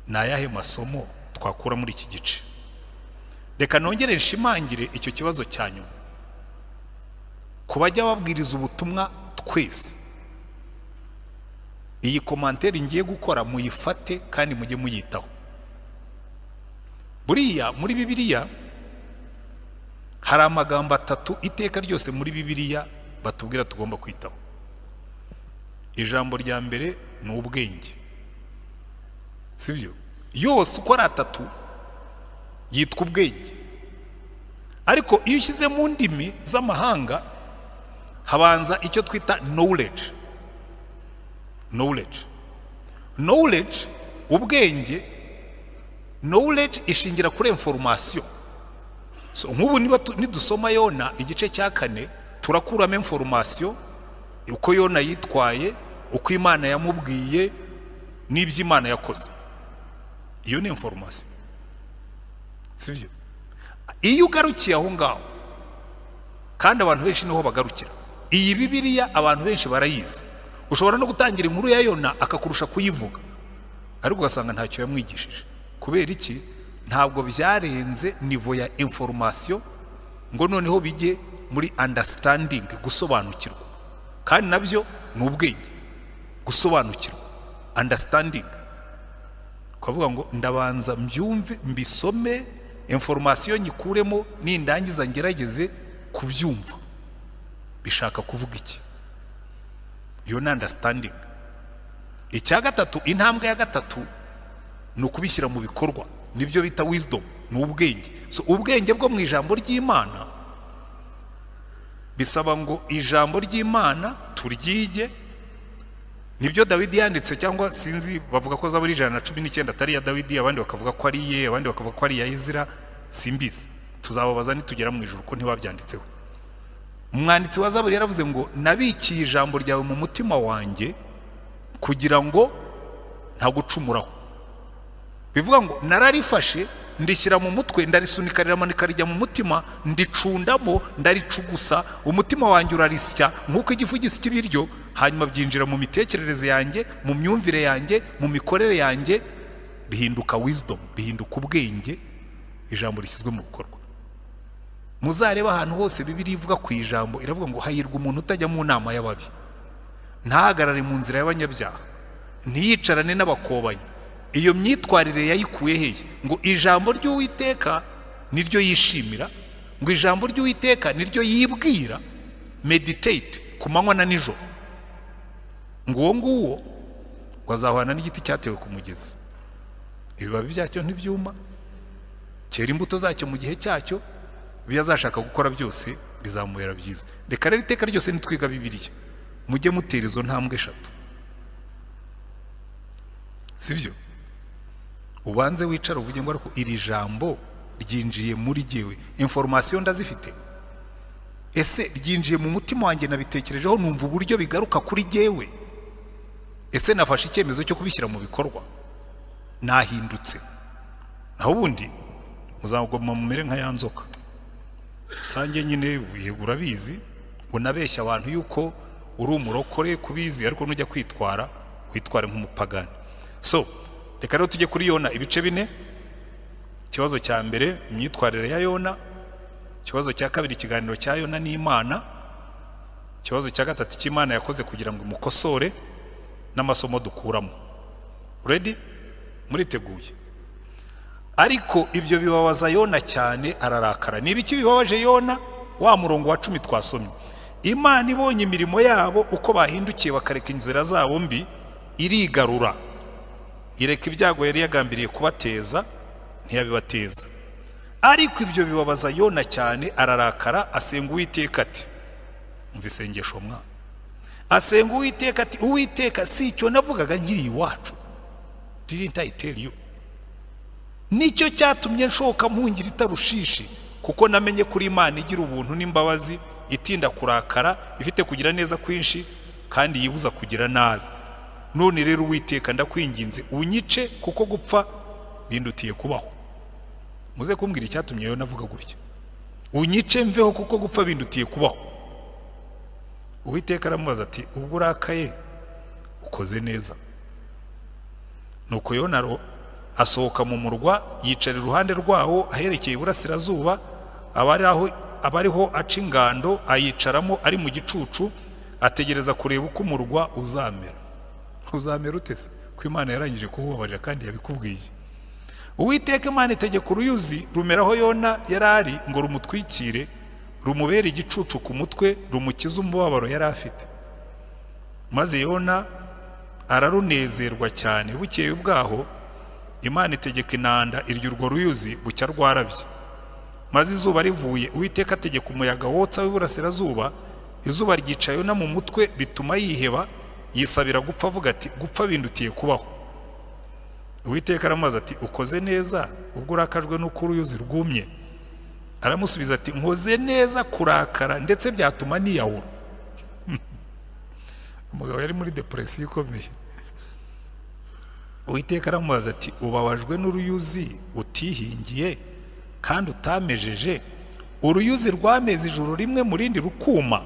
ni ayahe masomo twakura muri iki gice? Reka nongere nshimangire icyo kibazo cya nyuma ku bajya babwiriza ubutumwa twese. Iyi commentaire ngiye gukora muyifate kandi mujye muyitaho. Buriya muri Bibiliya hari amagambo atatu iteka ryose muri Bibiliya batubwira tugomba kwitaho. Ijambo rya mbere ni ubwenge, sibyo? Yose uko ari atatu yitwa ubwenge, ariko iyo ushyize mu ndimi z'amahanga habanza icyo twita knowledge. Knowledge, knowledge, ubwenge. Knowledge ishingira kuri information. So nk'ubu niba nidusoma Yona igice cya 4, turakuramo information, uko Yona yitwaye, uko Imana yamubwiye n'ibyo Imana yakoze. Iyo ni information, sibyo? Iyo ugarukiye aho ngaho, kandi abantu benshi niho bagarukira. Iyi Bibiliya abantu benshi barayizi, ushobora no gutangira inkuru ya Yona akakurusha kuyivuga, ariko ugasanga ntacyo yamwigishije. Kubera iki? Ntabwo byarenze niveau ya information ngo noneho bijye muri understanding, gusobanukirwa. Kandi nabyo ni ubwenge, gusobanukirwa, understanding. Ukavuga ngo: "Ndabanza mbyumve, mbisome, information nyikuremo, nindangiza ngerageze kubyumva bishaka kuvuga iki." Iyo ni understanding. Icya gatatu, intambwe ya gatatu, ni ukubishyira mu bikorwa, nibyo bita wisdom, ni ubwenge. So ubwenge bwo mu ijambo ry'Imana bisaba ngo ijambo ry'Imana turyige. Nibyo Dawidi yanditse, cyangwa sinzi, bavuga ko Zaburi 119 atari iya Dawidi, abandi bakavuga ko ari iye, abandi bakavuga ko ari iya Ezira. Simbizi, tuzababaza nitugera mu ijuru, ko ntibabyanditseho. Umwanditsi wa Zaburi yaravuze ngo: "Nabikiye ijambo ryawe mu mutima wanjye kugira ngo ntagucumuraho." Bivuga ngo nararifashe, ndishyira mu mutwe, ndarisunika, riramanuka rijya mu mutima, ndicundamo, ndaricugusa, umutima wanjye urarisya nk'uko igifu gisya ibiryo, hanyuma byinjira mu mitekerereze yanjye, mu myumvire yanjye, mu mikorere yanjye, rihinduka wisdom, rihinduka ubwenge, ijambo rishyizwe mu bikorwa. Muzarebe ahantu hose Bibiliya ivuga ku ijambo, iravuga ngo: "Hahirwa umuntu utajya mu nama y'ababi, ntahagarare mu nzira y'abanyabyaha, ntiyicarane n'abakobanyi." Iyo myitwarire yayikuye hehe? Ngo ijambo ry'Uwiteka niryo yishimira, ngo ijambo ry'Uwiteka niryo yibwira, meditate, ku manywa na nijoro. Ngo uwo nguwo Ngo azahwana n'igiti cyatewe ku mugezi, ibibabi byacyo ntibyuma, cyera imbuto zacyo mu gihe cyacyo, ibyo azashaka gukora byose bizamubera byiza. Reka rero iteka ryose nitwiga Bibiliya mujye mutera izo ntambwe eshatu, sibyo? Ubanze wicare uvuge ngo: "Ariko iri jambo ryinjiye muri jyewe? Information ndazifite? Ese ryinjiye mu mutima wanjye? Nabitekerejeho numva uburyo bigaruka kuri jyewe? Ese nafashe icyemezo cyo kubishyira mu bikorwa? Nahindutse?" Naho ubundi muzaguma mumere nka ya nzoka usange nyine. Yego, urabizi, unabeshya abantu yuko uri umurokore kubizi, ariko nujya kwitwara witware nk'umupagani. So reka rero tujye kuri Yona ibice 4. Ikibazo cya mbere, imyitwarire ya Yona. Ikibazo cya kabiri, ikiganiro cya Yona n'Imana. Ikibazo cya gatatu, icyo Imana yakoze kugira ngo imukosore, n'amasomo dukuramo. Ready? Muriteguye? Ariko ibyo bibabaza Yona cyane, ararakara. Ni ibiki bibabaje Yona? Wa murongo wa 10 twasomye: "Imana ibonye imirimo yabo, uko bahindukiye bakareka inzira zabo mbi, irigarura, ireka ibyago yari yagambiriye kubateza, ntiyabibateza. Ariko ibyo bibabaza Yona cyane, ararakara, asenga Uwiteka ati," umva isengesho mwa, asenga Uwiteka ati: "Uwiteka, si icyo navugaga nkiri iwacu? Didn't I tell you? Nicyo cyatumye nshoka mpungira i Tarushishi, kuko namenye kuri Imana igira ubuntu n'imbabazi, itinda kurakara, ifite kugira neza kwinshi, kandi yibuza kugira nabi. None rero, Uwiteka, ndakwinginze, unyice, kuko gupfa bindutiye kubaho." Muze kumbwira icyatumye Yona avuga gutya: "Unyice mveho, kuko gupfa bindutiye kubaho." Uwiteka aramubaza ati: "Ubwo urakaye ukoze neza?" Nuko Yona asohoka mu murwa, yicara iruhande rwawo aherekeye iburasirazuba, aba ariho aca ingando, ayicaramo ari mu gicucu, ategereza kureba uko umurwa uzamera. Uzamera ute se ko Imana yarangije kuwubabarira kandi yabikubwiye? Uwiteka Imana itegeka uruyuzi rumeraho Yona yari ari ngo rumutwikire, rumubere igicucu ku mutwe, rumukize umubabaro yari afite. Maze Yona ararunezerwa cyane. Bukeye bwaho Imana itegeka inanda irya urwo ruyuzi, bucya rwarabye. Maze izuba rivuye, Uwiteka ategeka umuyaga wotsa w'iburasirazuba, izuba ryica Yona mu mutwe, bituma yiheba, yisabira gupfa, avuga ati: "Gupfa bindutiye kubaho." Uwiteka aramubaza ati: "Ukoze neza ubwo urakajwe n'uko uruyuzi rwumye?" Aramusubiza ati: "Nkoze neza kurakara, ndetse byatuma niyahura." Umugabo yari muri dépression ikomeye. Uwiteka aramubaza ati: "Ubabajwe n'uruyuzi utihingiye kandi utamejeje, uruyuzi rwameze ijoro rimwe mu rindi rukuma?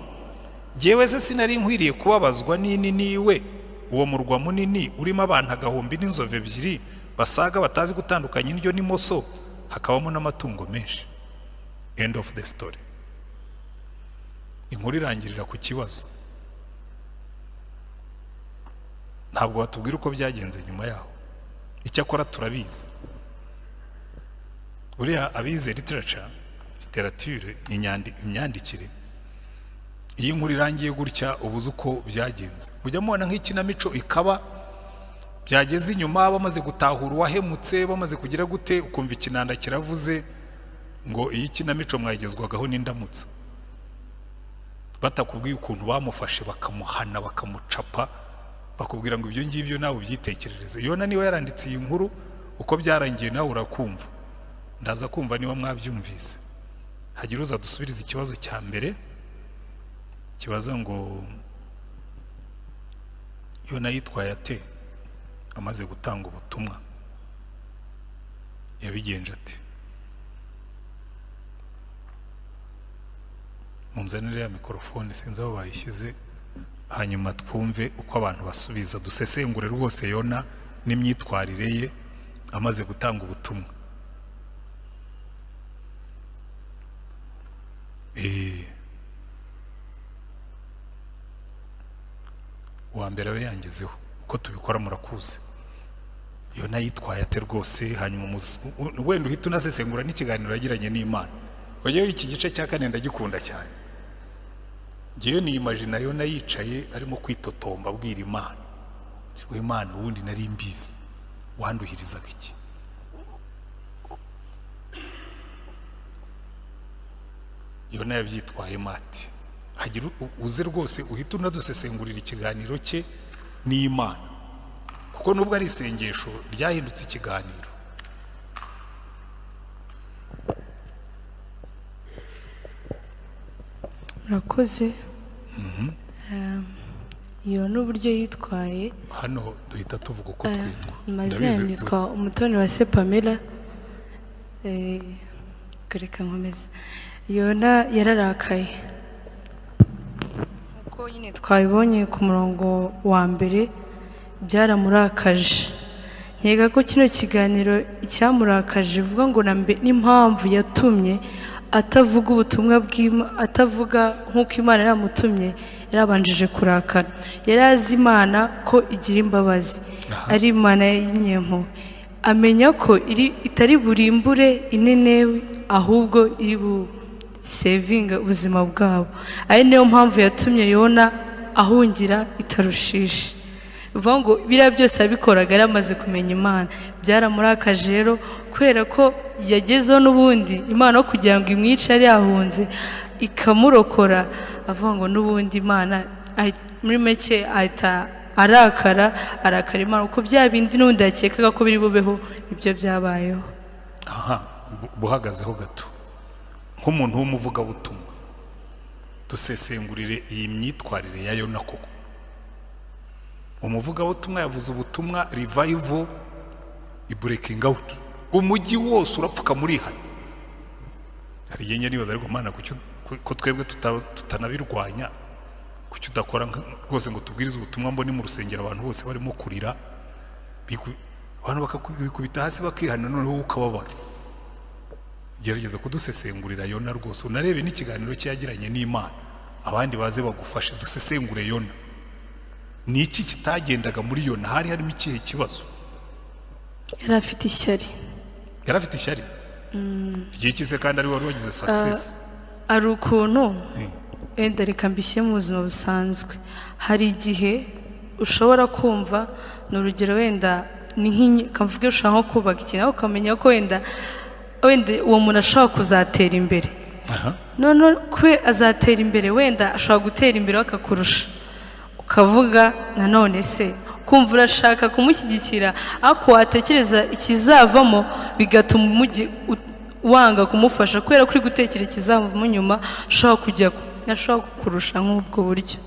Jyewe se sinari nkwiriye kubabazwa nini niwe, uwo murwa munini urimo abantu agahumbi n'inzovu ebyiri basaga, batazi gutandukanya indyo n'imoso, hakabamo n'amatungo menshi?" End of the story. Inkuru irangirira ku kibazo. Ntabwo batubwira uko byagenze nyuma yaho. Icyakora turabizi, buriya abize literature, literature, imyandikire, iyo inkuru irangiye gutya uba uzi uko byagenze. Mujya mubona nk'ikinamico ikaba byageze inyuma, bamaze gutahura uwahemutse, bamaze kugira gute, ukumva ikinanda kiravuze ngo: "Iyi kinamico mwayigezwagaho n'indamutsa." Batakubwiye ukuntu bamufashe, bakamuhana, bakamucapa, bakubwira ngo ibyo ngibyo nawe ubyitekerereze. Yona niba yaranditse iyi nkuru, uko byarangiye nawe urakumva. Ndaza kumva niba mwabyumvise. Hagira uza dusubiriza ikibazo cya mbere kibaza ngo: Yona yitwaye ate amaze gutanga ubutumwa? Yabigenje ati? Munzanire ya mikorofone, sinzi aho bayishyize, hanyuma twumve uko abantu basubiza, dusesengure rwose Yona n'imyitwarire ye amaze gutanga ubutumwa. Uwa mbere abe yangezeho. Uko tubikora murakuzi. Yona yitwaye ate rwose? Hanyuma wenda uhita unasesengura n'ikiganiro yagiranye n'Imana. Ngewe iki gice cya kane ndagikunda cyane. Ngewe ni imagina Yona yicaye arimo kwitotomba abwira Imana. We Mana, ubundi nari mbizi, wanduhirizaga iki? Yona yabyitwayemo ati hagira uze rwose uhita unadusesengurira ikiganiro cye n'Imana, kuko nubwo ari isengesho ryahindutse ikiganiro. Murakoze. Iyo n'uburyo yitwaye. Hano duhita tuvuga uko twitwa. Amazina yitwa Umutoni wa se Pamela. Reka nkomeze. Yona yararakaye nkuko nyine twabibonye ku murongo wa mbere, byaramurakaje. Nkeka ko kino kiganiro icyamurakaje bivuga ngo n'impamvu yatumye atavuga ubutumwa atavuga nk'uko Imana yaramutumye, yarabanjije kurakara. Yari azi Imana ko igira imbabazi, ari Imana y'inyempuhwe, amenya ko itari burimbure Inenewe, ahubwo iri busevinga ubuzima bwabo. Ari niyo mpamvu yatumye Yona ahungira i Tarushishi. Bivuga ngo biriya byose yabikoraga yaramaze kumenya Imana. Byaramurakaje rero kubera ko yagezeho n'ubundi Imana yo kugira ngo imwice yari yahunze ikamurokora, avuga ngo n'ubundi Imana muri make ahita arakara Imana, kuko bya bindi n'ubundi yakekaga ko biri bubeho ibyo byabayeho. Aha buhagazeho gato nk'umuntu w'umuvugabutumwa, dusesengurire iyi myitwarire ya Yona. Koko umuvugabutumwa yavuze ubutumwa revival i breaking out, umujyi wose urapfuka murihana. Hari igihe njya nibaza, ariko Mana ko twebwe tutanabirwanya, kuki udakora rwose ngo tubwirize ubutumwa mbone mu rusengero abantu bose barimo kurira, abantu bakakubita hasi bakihana, noneho ukababara. Gerageza kudusesengurira Yona rwose, unarebe n'ikiganiro cye yagiranye n'Imana, abandi baze bagufashe dusesengure Yona. Ni iki kitagendaga muri Yona? Hari harimo ikihe kibazo? Yari afite ishyari. Yari afite ishyari ry'iki se kandi ari wari wagize success? Ari ukuntu wenda reka mbishyire mu buzima busanzwe. Hari igihe ushobora kumva, ni urugero wenda ni nk'inyi, kavuge ushobora nko kubaka ikintu ariko ukamenya ko wenda uwo muntu ashobora kuzatera imbere. None kwe azatera imbere, wenda ashobora gutera imbere akakurusha, ukavuga nanone se kumva urashaka kumushyigikira, ariko watekereza ikizavamo bigatuma umujyi wanga kumufasha kubera ko uri gutekereza ikizavamo nyuma, ushobora kujya ashobora kukurusha nk'ubwo buryo.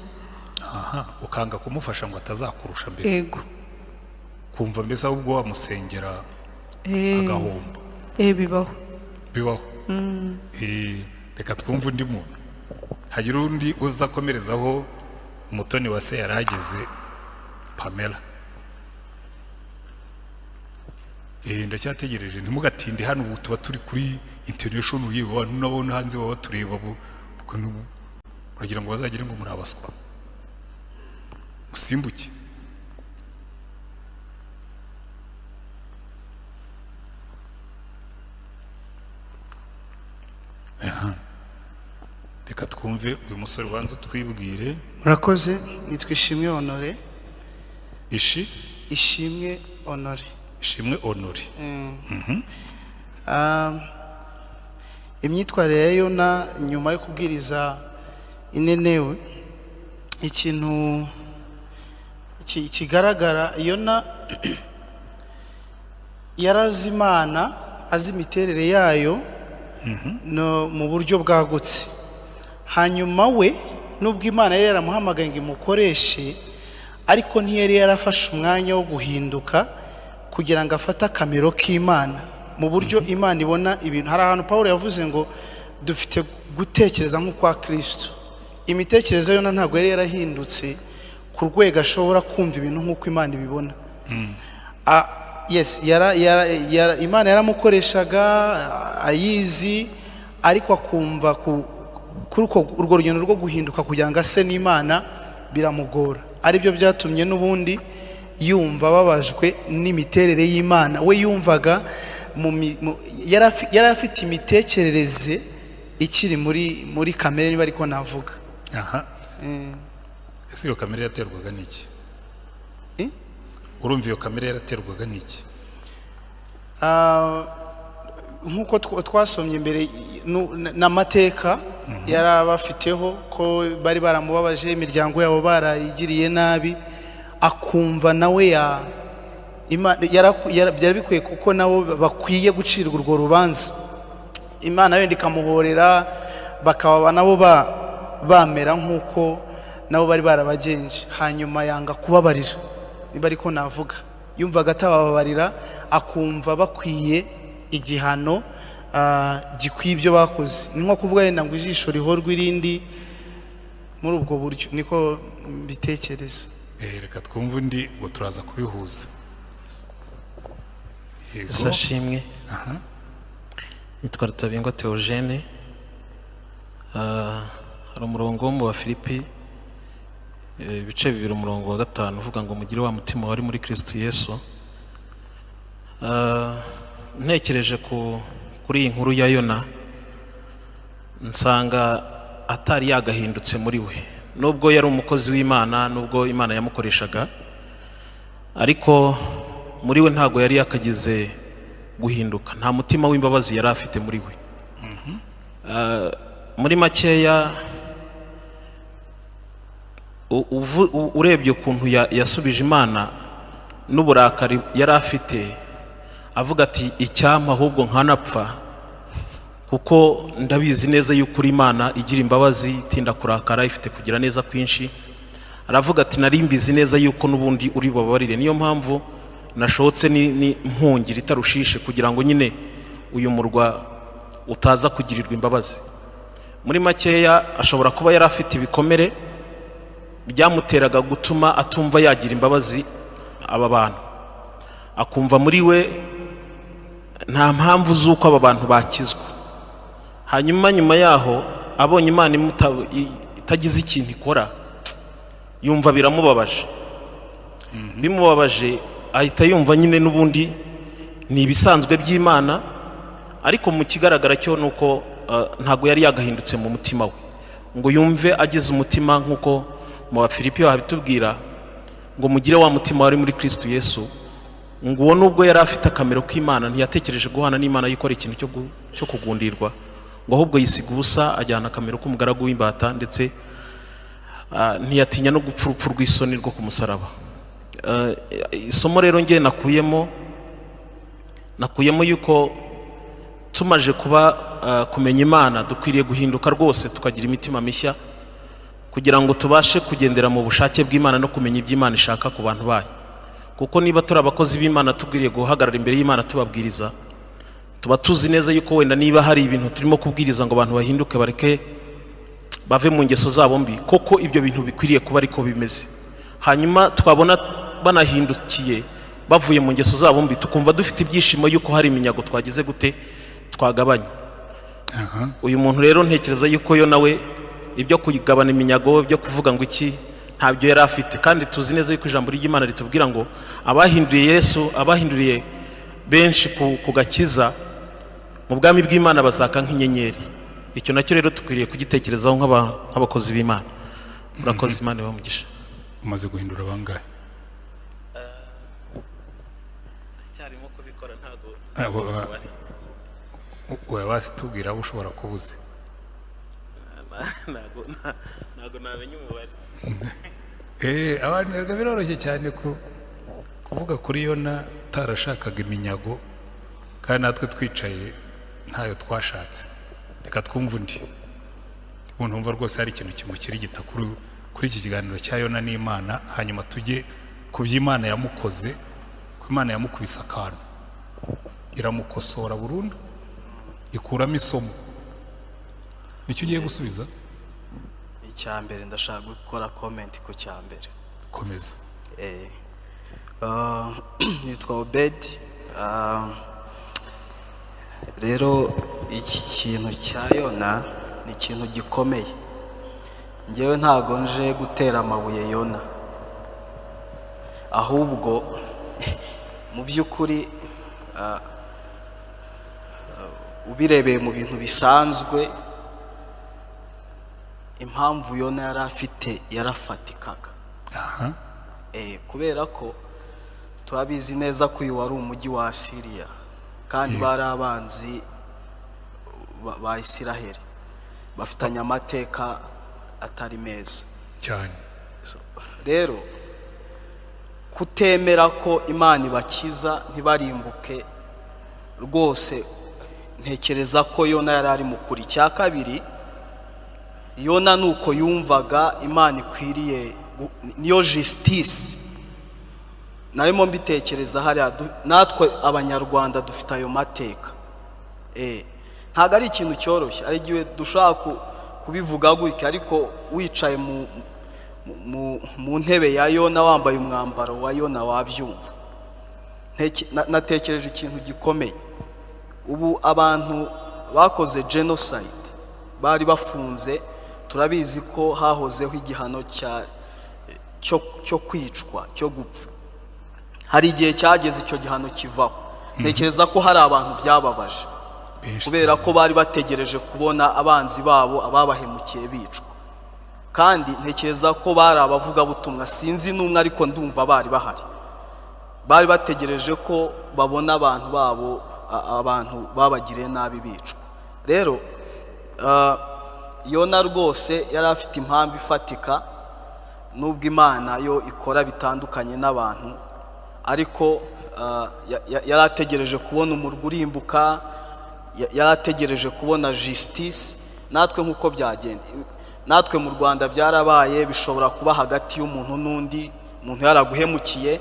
Aha, ukanga kumufasha ngo atazakurusha mbese. Yego. Kumva mbese ahubwo wamusengera agahomba. Bibaho. Bibaho. Reka twumve undi muntu, hagira undi uza akomerezaho Umutoni wa se yari ageze. Pamela. Ndacyategereje, ntimugatinde hano, ubu tuba turi kuri international, yewe abantu nabo no hanze baba batureba, uragira ngo bazagire ngo muri abaswa. Musimbuke. Aha. Reka twumve uyu musore, ubanza twibwire. Murakoze, nitwa Ishimwe Honore. Ishi Ishimwe Honore. Ishimwe Honore. Imyitwarire ya Yona nyuma yo kubwiriza Inenewe, ikintu kigaragara, Yona yarazi Imana, azi imiterere yayo no mu buryo bwagutse. Hanyuma we nubwo Imana yari yaramuhamagaye ngo imukoreshe, ariko ntiyari yarafashe umwanya wo guhinduka kugira ngo afate akamero k'Imana mu buryo Imana ibona ibintu. Hari ahantu Paul yavuze ngo dufite gutekereza nk'ukwa Kristo. Imitekerereze yo ntabwo yari yarahindutse ku rwego ashobora kumva ibintu nk'uko Imana ibibona. Yes, Imana yaramukoreshaga ayizi, ariko akumva kuri urwo rugendo rwo guhinduka kugira ngo ase n'Imana biramugora. Aribyo byatumye n'ubundi yumva ababajwe n'imiterere y'Imana. We yumvaga yari afite imitekerereze ikiri muri kamere, niba ariko navuga. Aha. Ese iyo kamere yaterwaga n'iki? Urumva iyo kamere yaraterwaga n'iki? Nk'uko twasomye mbere n'amateka yari abafiteho, ko bari baramubabaje, imiryango yabo barayigiriye nabi, akumva nawe byari bikwiye kuko nabo bakwiye gucirwa urwo rubanza. Imana wenda ikamuhorera, bakaba nabo bamera nk'uko nabo bari barabagenje. Hanyuma yanga kubabarira, niba ariko navuga, yumvaga atabababarira, akumva bakwiye igihano gikwiye ibyo bakoze. Ni nko kuvuga yenda ngo ijisho rihorwe irindi, muri ubwo buryo niko mbitekereza. Reka twumve undi ngo turaza kubihuza. Yego. Sashimwe. Nitwa Rutabingwa Theogene. Hari umurongo wo mu Bafilipi, ibice 2, umurongo wa 5, uvuga ngo mugire wa mutima wari muri Kristo Yesu. Ntekereje kuri iyi nkuru ya Yona, nsanga atari yagahindutse muri we, nubwo yari umukozi w'Imana, nubwo Imana yamukoreshaga, ariko muri we ntabwo yari yakagize guhinduka. Nta mutima w'imbabazi yari afite muri we. Muri makeya, urebye ukuntu yasubije Imana n'uburakari yari afite, avuga ati: "Icyampa ahubwo nkanapfa, kuko ndabizi neza yuko uri Imana igira imbabazi, itinda kurakara, ifite kugira neza kwinshi." Aravuga ati: "Nari mbizi neza yuko n'ubundi uri bubabarire, niyo mpamvu nashotse ni mpungira itarushishe kugira ngo nyine uyu murwa utaza kugirirwa imbabazi." Muri makeya, ashobora kuba yari afite ibikomere byamuteraga gutuma atumva yagira imbabazi aba bantu, akumva muri we nta mpamvu z'uko aba bantu bakizwa. Hanyuma nyuma yaho abonye Imana itagize ikintu ikora, yumva biramubabaje. Bimubabaje, ahita yumva nyine n'ubundi ni ibisanzwe by'Imana. Ariko mu kigaragara cyo ni uko ntabwo yari yagahindutse mu mutima we ngo yumve agize umutima nk'uko mu Bafilipi babitubwira ngo mugire wa mutima wari muri Kristo Yesu, ngo uwo nubwo yari afite akamero k'Imana, ntiyatekereje guhana n'Imana yikora ikintu cyo kugundirwa, ngo ahubwo yisiga ubusa, ajyana akamero k'umugaragu w'imbata, ndetse ntiyatinya no gupfa urupfu rw'isoni rwo ku musaraba. Isomo rero nge nakuyemo yuko tumaje kuba kumenya Imana, dukwiriye guhinduka rwose, tukagira imitima mishya kugira ngo tubashe kugendera mu bushake bw'Imana no kumenya ibyo Imana ishaka ku bantu bayo. Kuko niba turi abakozi b'Imana, tubwiriye guhagarara imbere y'Imana tubabwiriza, tuba tuzi neza yuko wenda niba hari ibintu turimo kubwiriza ngo abantu bahinduke, bareke, bave mu ngeso zabo mbi, koko ibyo bintu bikwiriye kuba ariko bimeze. Hanyuma twabona banahindukiye, bavuye mu ngeso zabo mbi, tukumva dufite ibyishimo yuko hari iminyago twagize gute, twagabanye. Uyu muntu rero, ntekereza yuko yo nawe ibyo kugabana iminyago, byo kuvuga ngo iki, ntabyo yari afite. Kandi tuzi neza yuko ijambo ry'Imana ritubwira ngo abahinduriye Yesu, abahinduriye benshi ku gakiza, mu bwami bw'Imana bazaka nk'inyenyeri. Icyo nacyo rero dukwiriye kugitekerezaho nk'abakozi b'Imana. Murakoze, Imana ibahe umugisha. Umaze guhindura bangahe? Cyarimo kubikora, ntabwo Oya, basi tubwira abo ushobora kubuze. Ntabwo namenya umubare. Abantu erega biroroshye cyane kuvuga kuri Yona utarashakaga iminyago, kandi natwe twicaye ntayo twashatse. Reka twumve undi umuntu wumva rwose hari ikintu kimukirigita kuri iki kiganiro cya Yona n'Imana, hanyuma tujye ku by'Imana yamukoze, ku Imana yamukubise akantu, iramukosora burundu, ikuramo isomo. Nicyo ugiye gusubiza? Icya mbere, ndashaka gukora comment ku cya mbere. Komeza. Nitwa Obedi. Rero iki kintu cya Yona ni ikintu gikomeye. Ngewe ntago nje gutera amabuye Yona, ahubwo mu by'ukuri ubirebeye mu bintu bisanzwe, impamvu Yona yari afite yarafatikaga. Kubera ko Turabizi neza ko uyu wari umujyi wa Asiriya, kandi bari abanzi ba Isiraheli, bafitanye amateka atari meza. So, rero kutemera ko Imana ibakiza ntibarimbuke rwose, ntekereza ko Yona yari ari mu kuri. Icya kabiri, Yona ni uko yumvaga Imana ikwiriye niyo justice. Narimo mbitekereza hariya, natwe Abanyarwanda dufite ayo mateka. Ntabwo ari ikintu cyoroshye, ari igihe dushobora kubivuga gutya, ariko wicaye mu ntebe ya Yona, wambaye umwambaro wa Yona, wabyumva. Natekereje ikintu gikomeye. Ubu abantu bakoze genocide bari bafunze, turabizi ko hahozeho igihano cyo kwicwa, cyo gupfa. Hari igihe cyageze icyo gihano kivaho. Ntekereza ko hari abantu byababaje, Benshi. kubera ko bari bategereje kubona abanzi babo, ababahemukiye, bicwa. Kandi ntekereza ko bari abavugabutumwa, sinzi n'umwe, ariko ndumva bari bahari, bari bategereje ko babona abantu babo, abantu babagiriye nabi, bicwa. Rero Yona rwose yari afite impamvu ifatika, nubwo Imana yo ikora bitandukanye n'abantu, ariko yari ategereje kubona umurwa urimbuka, yari ategereje kubona justice. Natwe nk'uko byagenda, natwe mu Rwanda byarabaye, bishobora kuba hagati y'umuntu n'undi umuntu, yaraguhemukiye,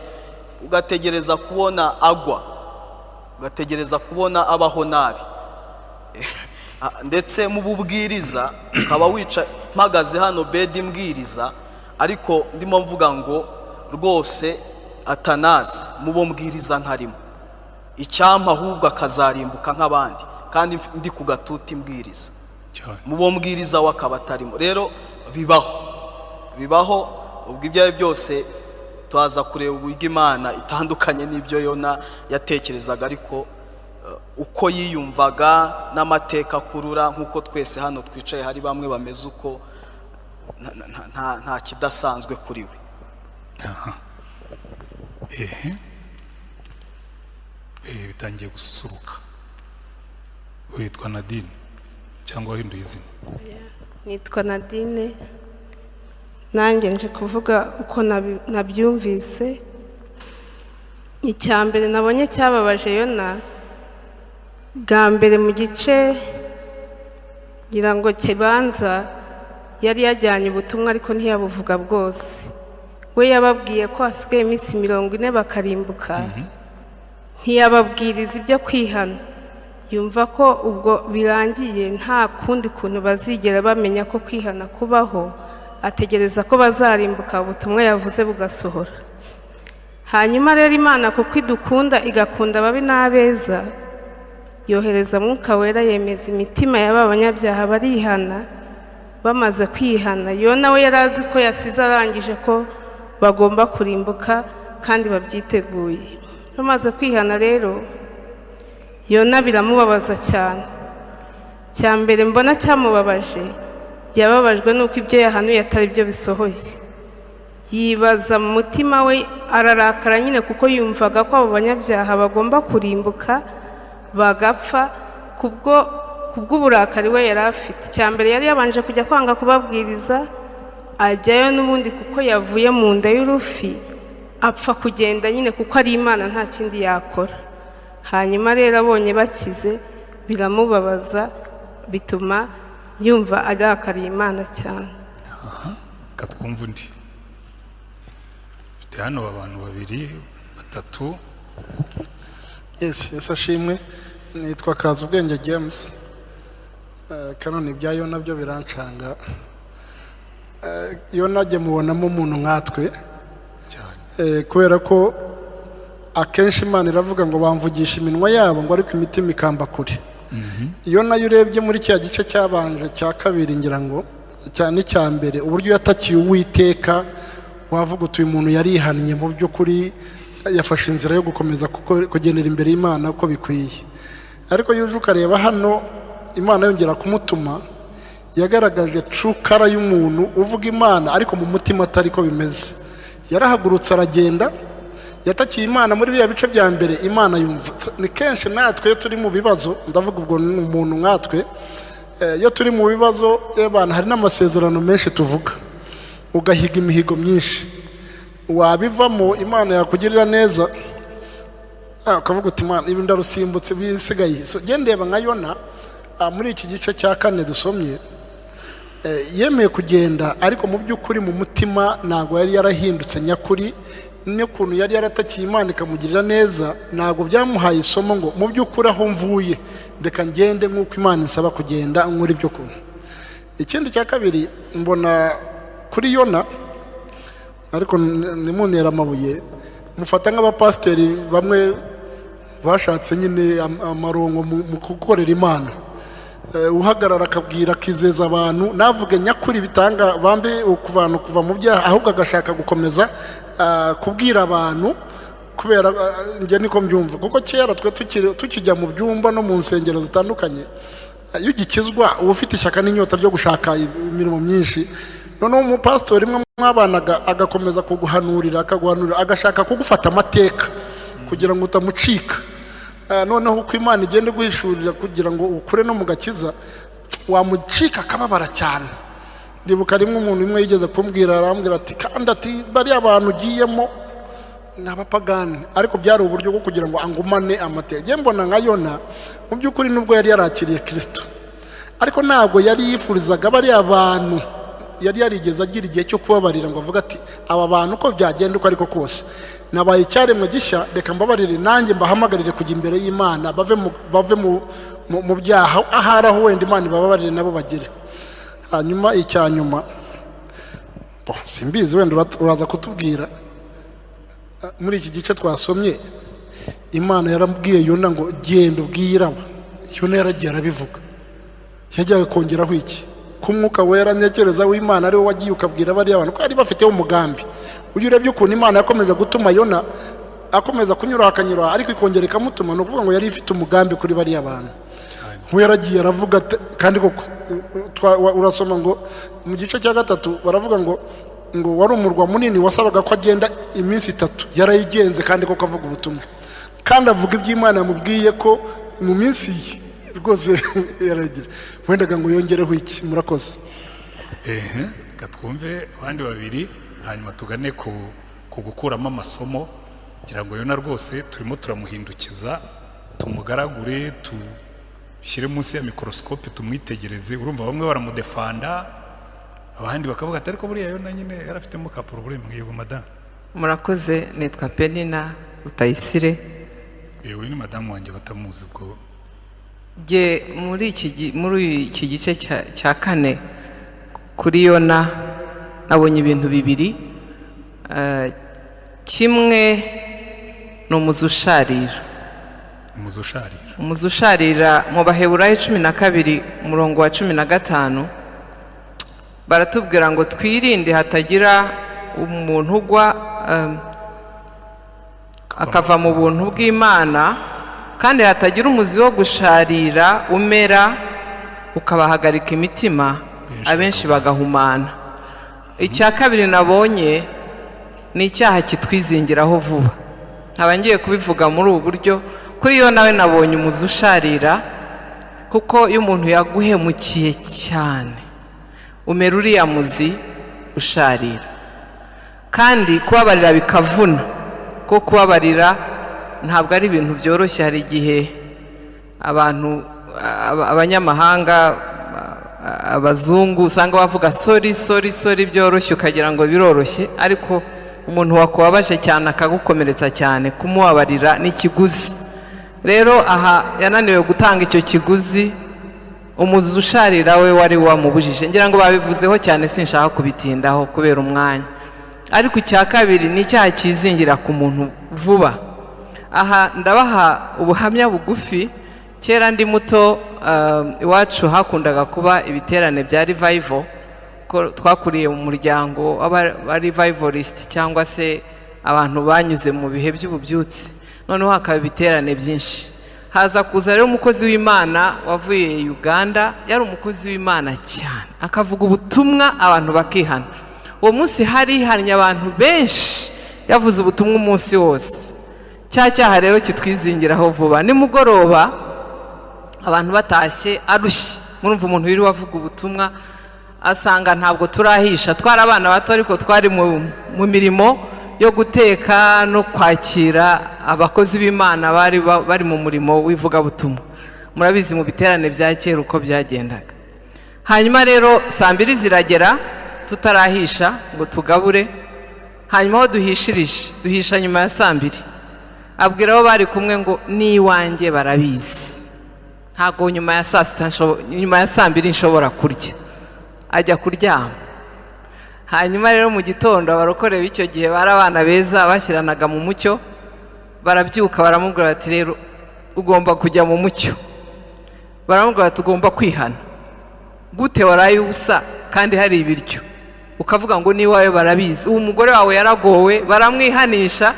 ugategereza kubona agwa, ugategereza kubona abaho nabi. Ndetse mu bubwiriza ukaba wica, mpagaze hano bedi mbwiriza, ariko ndimo mvuga ngo rwose Atanazi mubo mbwiriza ntarimo, icyampa ahubwo akazarimbuka nk'abandi, kandi ndi ku gatuti mbwiriza, mubo mbwiriza we akaba atarimo. Rero bibaho, bibaho. Ubwo ibyo ari byo byose tuza kureba uburyo Imana itandukanye n'ibyo Yona yatekerezaga, ariko uko yiyumvaga n'amateka akurura, nk'uko twese hano twicaye hari bamwe bameze uko, nta kidasanzwe kuri we. Aha, ehe, bitangiye gususuruka. Witwa Nadine cyangwa wahinduye izina? Nitwa Nadine. Nanjye nje kuvuga uko nabyumvise. Icya mbere nabonye cyababaje Yona, bwa mbere mu gice ngira ngo kibanza, yari yajyanye ubutumwa ariko ntiyabuvuga bwose. We yababwiye ko hasigaye iminsi 40 bakarimbuka, ntiyababwiriza ibyo kwihana. Yumva ko ubwo birangiye, nta kundi kuntu bazigera bamenya ko kwihana kubaho. Ategereza ko bazarimbuka, ubutumwa yavuze bugasohora. Hanyuma rero Imana, kuko idukunda, igakunda ababi n'abeza, yohereza Mwuka Wera, yemeza imitima y'aba banyabyaha, barihana. Bamaze kwihana, Yona we yari azi ko yasize arangije, ko bagomba kurimbuka kandi babyiteguye. Bamaze kwihana rero, Yona biramubabaza cyane. Cya mbere mbona cyamubabaje, yababajwe n'uko ibyo yahanuye atari byo bisohoye. Yibaza mu mutima we, ararakara nyine, kuko yumvaga ko abo banyabyaha bagomba kurimbuka bagapfa. Kubwo kubw'uburakari we yari afite, icya mbere yari yabanje kujya kwanga kubabwiriza, ajyayo n'ubundi kuko yavuye mu nda y'urufi, apfa kugenda nyine kuko ari Imana, nta kindi yakora. Hanyuma rero abonye bakize, biramubabaza, bituma yumva arakariye Imana cyane. Reka twumve undi. Mfite hano abantu babiri, batatu. Yes, yes, ashimwe. Nitwa Kaza Ubwenge James. Kanone ibya Yona byo birancanga. Yona ajya mubonamo umuntu nkatwe. Kubera ko akenshi Imana iravuga ngo bamvugisha iminwa yabo, ngo ariko imitima ikamba kure. Iyo nayo urebye muri cya gice cyabanje cya kabiri, ngira ngo cyane icya mbere, uburyo yatakiye Uwiteka, wavuga uti uyu muntu yarihannye mu by'ukuri, yafashe inzira yo gukomeza kugendera imbere y'Imana uko bikwiye. Ariko iyo uje ukareba hano, Imana yongera kumutuma, yagaragaje cukara y'umuntu uvuga Imana ariko mu mutima atari ko bimeze. Yarahagurutse aragenda. Yatakiye Imana muri biriya bice bya mbere, Imana yumva. Ni kenshi natwe iyo turi mu bibazo, ndavuga ubwo ni umuntu nkatwe, iyo turi mu bibazo y'abantu, hari n'amasezerano menshi tuvuga, ugahiga imihigo myinshi, wabivamo Imana yakugirira neza, ukavuga uti: "Imana, ibi ndarusimbutse, bisigaye." So genda ndeba nka Yona, muri iki gice cya kane dusomye, yemeye kugenda, ariko mu by'ukuri mu mutima ntabwo yari yarahindutse nyakuri. N'ukuntu yari yaratakiye Imana ikamugirira neza, ntabwo byamuhaye isomo ngo mu by'ukuri aho mvuye reka ngende nk'uko Imana insaba kugenda, nkora ibyo kunywa. Ikindi cya kabiri mbona kuri Yona, ariko ntimuntere amabuye, mufata nk'abapasiteri bamwe bashatse nyine amarongo mu gukorera Imana. Uhagarara akabwira, akizeza abantu, navuge nyakuri bitanga bambe kuvantu kuva mu byaha, ahubwo agashaka gukomeza kubwira abantu kubera njye niko mbyumva, kuko kera twe tukijya mu byumba no mu nsengero zitandukanye, iyo ugikizwa uba ufite ishyaka n'inyota ryo gushaka imirimo myinshi. Noneho umupasitori umwe mwabanaga agakomeza kuguhanurira, akaguhanurira, agashaka kugufata amateka kugira ngo utamucika. Noneho uko Imana igenda iguhishurira kugira ngo ukure no mu gakiza, wamucika akababara cyane. Ndibuka rimwe umuntu umwe yigeze kumbwira, arambwira ati: "Kandi," ati, "bariya bantu ugiyemo ni abapagani." Ariko byari uburyo bwo kugira ngo angumane amateka. Njye mbona nka Yona, mu by'ukuri nubwo yari yarakiriye Kirisito, ariko ntabwo yari yifurizaga bariya bantu, yari yarigeze agira igihe cyo kubabarira ngo avuge ati: "Aba bantu uko byagenda uko ariko kose nabaye icyaremwe gishya, reka mbabarire, nanjye mbahamagarire kujya imbere y'Imana, bave mu byaha, ahari aho wenda Imana ibababarire nabo bagere." Hanyuma icya nyuma, bon, simbizi, wenda uraza kutubwira. Muri iki gice twasomye, Imana yarabwiye Yona ngo: "Genda ubwire aba." Yona yaragiye arabivuga. Yajyaga kongeraho iki ko Umwuka Wera ntekereza w'Imana ariwe wagiye ukabwira bariya bantu ko yari bafiteho umugambi? Uyu urebye ukuntu Imana yakomeje gutuma Yona akomeza kunyura, akanyura, ariko ikongera ikamutuma, ni ukuvuga ngo yari ifite umugambi kuri bariya bantu. Nk'uyu yaragiye aravuga kandi koko urasoma ngo mu gice cya gatatu baravuga ngo wari umurwa munini wasabaga ko agenda iminsi 3, yarayigenze kandi koko avuga ubutumwa, kandi avuga iby'Imana yamubwiye ko mu minsi ye rwose yaragira. Wendaga ngo yongereho iki? Murakoze. Ehe, reka twumve abandi babiri, hanyuma tugane ku gukuramo amasomo, kugira ngo Yona rwose turimo turamuhindukiza, tumugaragure, tushyire munsi ya mikorosikope tumwitegereze. Urumva bamwe baramudefanda, abandi bakavuga ati: "Ariko buriya Yona nyine yarafitemo ka problème." Yego, madamu. Murakoze, nitwa Penina Rutayisire. Yewe, ni madamu wanjye, batamuzi ubwo. Jye muri iki gice cya kane kuri Yona nabonye ibintu bibiri. Kimwe ni umuzi usharira. Umuzi usharira. Umuzi usharira. Mu Baheburayo 12 umurongo wa 15 baratubwira ngo twirinde hatagira umuntu ugwa akava mu buntu bw'Imana, kandi hatagira umuzi wo gusharira umera ukabahagarika imitima, abenshi bagahumana. Icya kabiri nabonye ni icyaha kitwizingiraho vuba. Nkaba ngiye kubivuga muri ubu buryo: kuri yo nawe nabonye umuzi usharira, kuko iyo umuntu yaguhemukiye cyane umera uriya muzi usharira, kandi kubabarira bikavuna, kuko kubabarira ntabwo ari ibintu byoroshye. Hari igihe abantu abanyamahanga, abazungu, usanga bavuga "sorry, sorry, sorry" byoroshye, ukagira ngo biroroshye, ariko umuntu wakubabaje cyane akagukomeretsa cyane, kumubabarira ni ikiguzi. Rero aha yananiwe gutanga icyo kiguzi, umuzi usharira we wari wamubujije. Ngira ngo babivuzeho cyane, sinshaka kubitindaho kubera umwanya. Ariko icya kabiri ni icyaha cyizingira ku muntu vuba. Aha ndabaha ubuhamya bugufi. Kera ndi muto, iwacu hakundaga kuba ibiterane bya revival, ko twakuriye mu muryango w'aba revivalist cyangwa se abantu banyuze mu bihe by'ububyutse, noneho hakaba ibiterane byinshi. Haza kuza rero umukozi w'Imana wavuye Uganda, yari umukozi w'Imana cyane, akavuga ubutumwa abantu bakihana. Uwo munsi harihannye abantu benshi. Yavuze ubutumwa umunsi wose. Cya cyaha rero kitwizingiraho vuba. Nimugoroba abantu batashye, arushye, murumva umuntu wiriwe avuga ubutumwa, asanga ntabwo turahisha. Twari abana bato, ariko twari mu mirimo yo guteka no kwakira abakozi b'Imana bari mu murimo w'ivugabutumwa. Murabizi mu biterane bya kera uko byagendaga. Hanyuma rero saa 2 ziragera tutarahisha ngo tugabure. Hanyuma aho duhishirije, duhisha nyuma ya saa 2, abwira abo bari kumwe ngo: "N'iwanjye barabizi, ntabwo nyuma ya saa 6, nyuma ya saa 2 nshobora kurya." Ajya kuryama. Hanyuma rero mu gitondo, abarokore b'icyo gihe bari abana beza, bashyiranaga mu mucyo, barabyuka baramubwira bati: "Rero ugomba kujya mu mucyo." Baramubwira bati: "Ugomba kwihana. Gute waraye ubusa kandi hari ibiryo, ukavuga ngo n'iwawe barabizi? Ubu umugore wawe yaragowe." Baramwihanisha.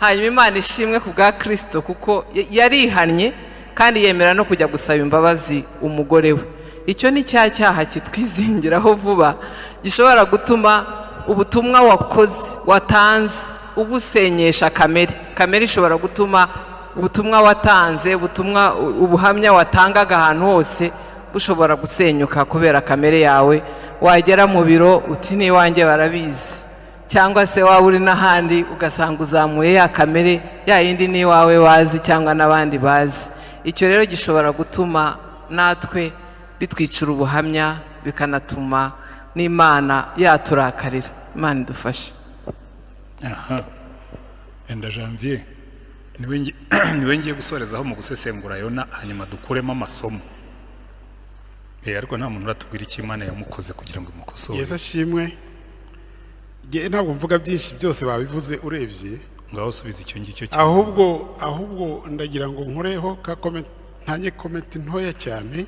Hanyuma Imana ishimwe ku bwa Kirisito, kuko yarihannye kandi yemera no kujya gusaba imbabazi umugore we. Icyo ni cya cyaha kitwizingiraho vuba, gishobora gutuma ubutumwa wakoze, watanze, ubusenyesha kamere. Kamere ishobora gutuma ubutumwa watanze, ubutumwa, ubuhamya watangaga ahantu hose bushobora gusenyuka kubera kamere yawe. Wagera mu biro uti: "N'iwanjye barabizi," cyangwa se waba uri n'ahandi ugasanga uzamuye ya kamere ya yindi n'iwawe wazi cyangwa n'abandi bazi. Icyo rero gishobora gutuma natwe bitwicira ubuhamya, bikanatuma n'Imana yaturakarira. Imana idufashe. Aha, enda Janvier niwe ngiye gusorezaho mu gusesengura Yona, hanyuma dukuremo amasomo. Ariko nta muntu uratubwira icyo Imana yamukoze kugira ngo imukosore. Yesu ashimwe. Nge ntabwo mvuga byinshi, byose babivuze urebye. Ngaho subiza icyo ngicyo kimwe. Ahubwo ndagira ngo nkoreho ka comment, ntange comment ntoya cyane.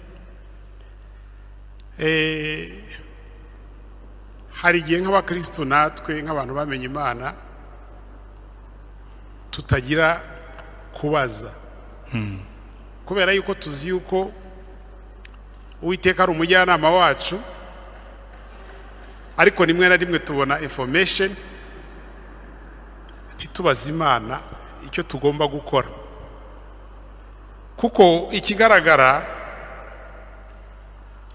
Hari igihe nk'abakristo, natwe nk'abantu bamenye Imana, tutagira kubaza, kubera yuko tuzi yuko Uwiteka ari umujyanama wacu. Ariko rimwe na rimwe tubona information ntitubaze Imana icyo tugomba gukora, kuko ikigaragara,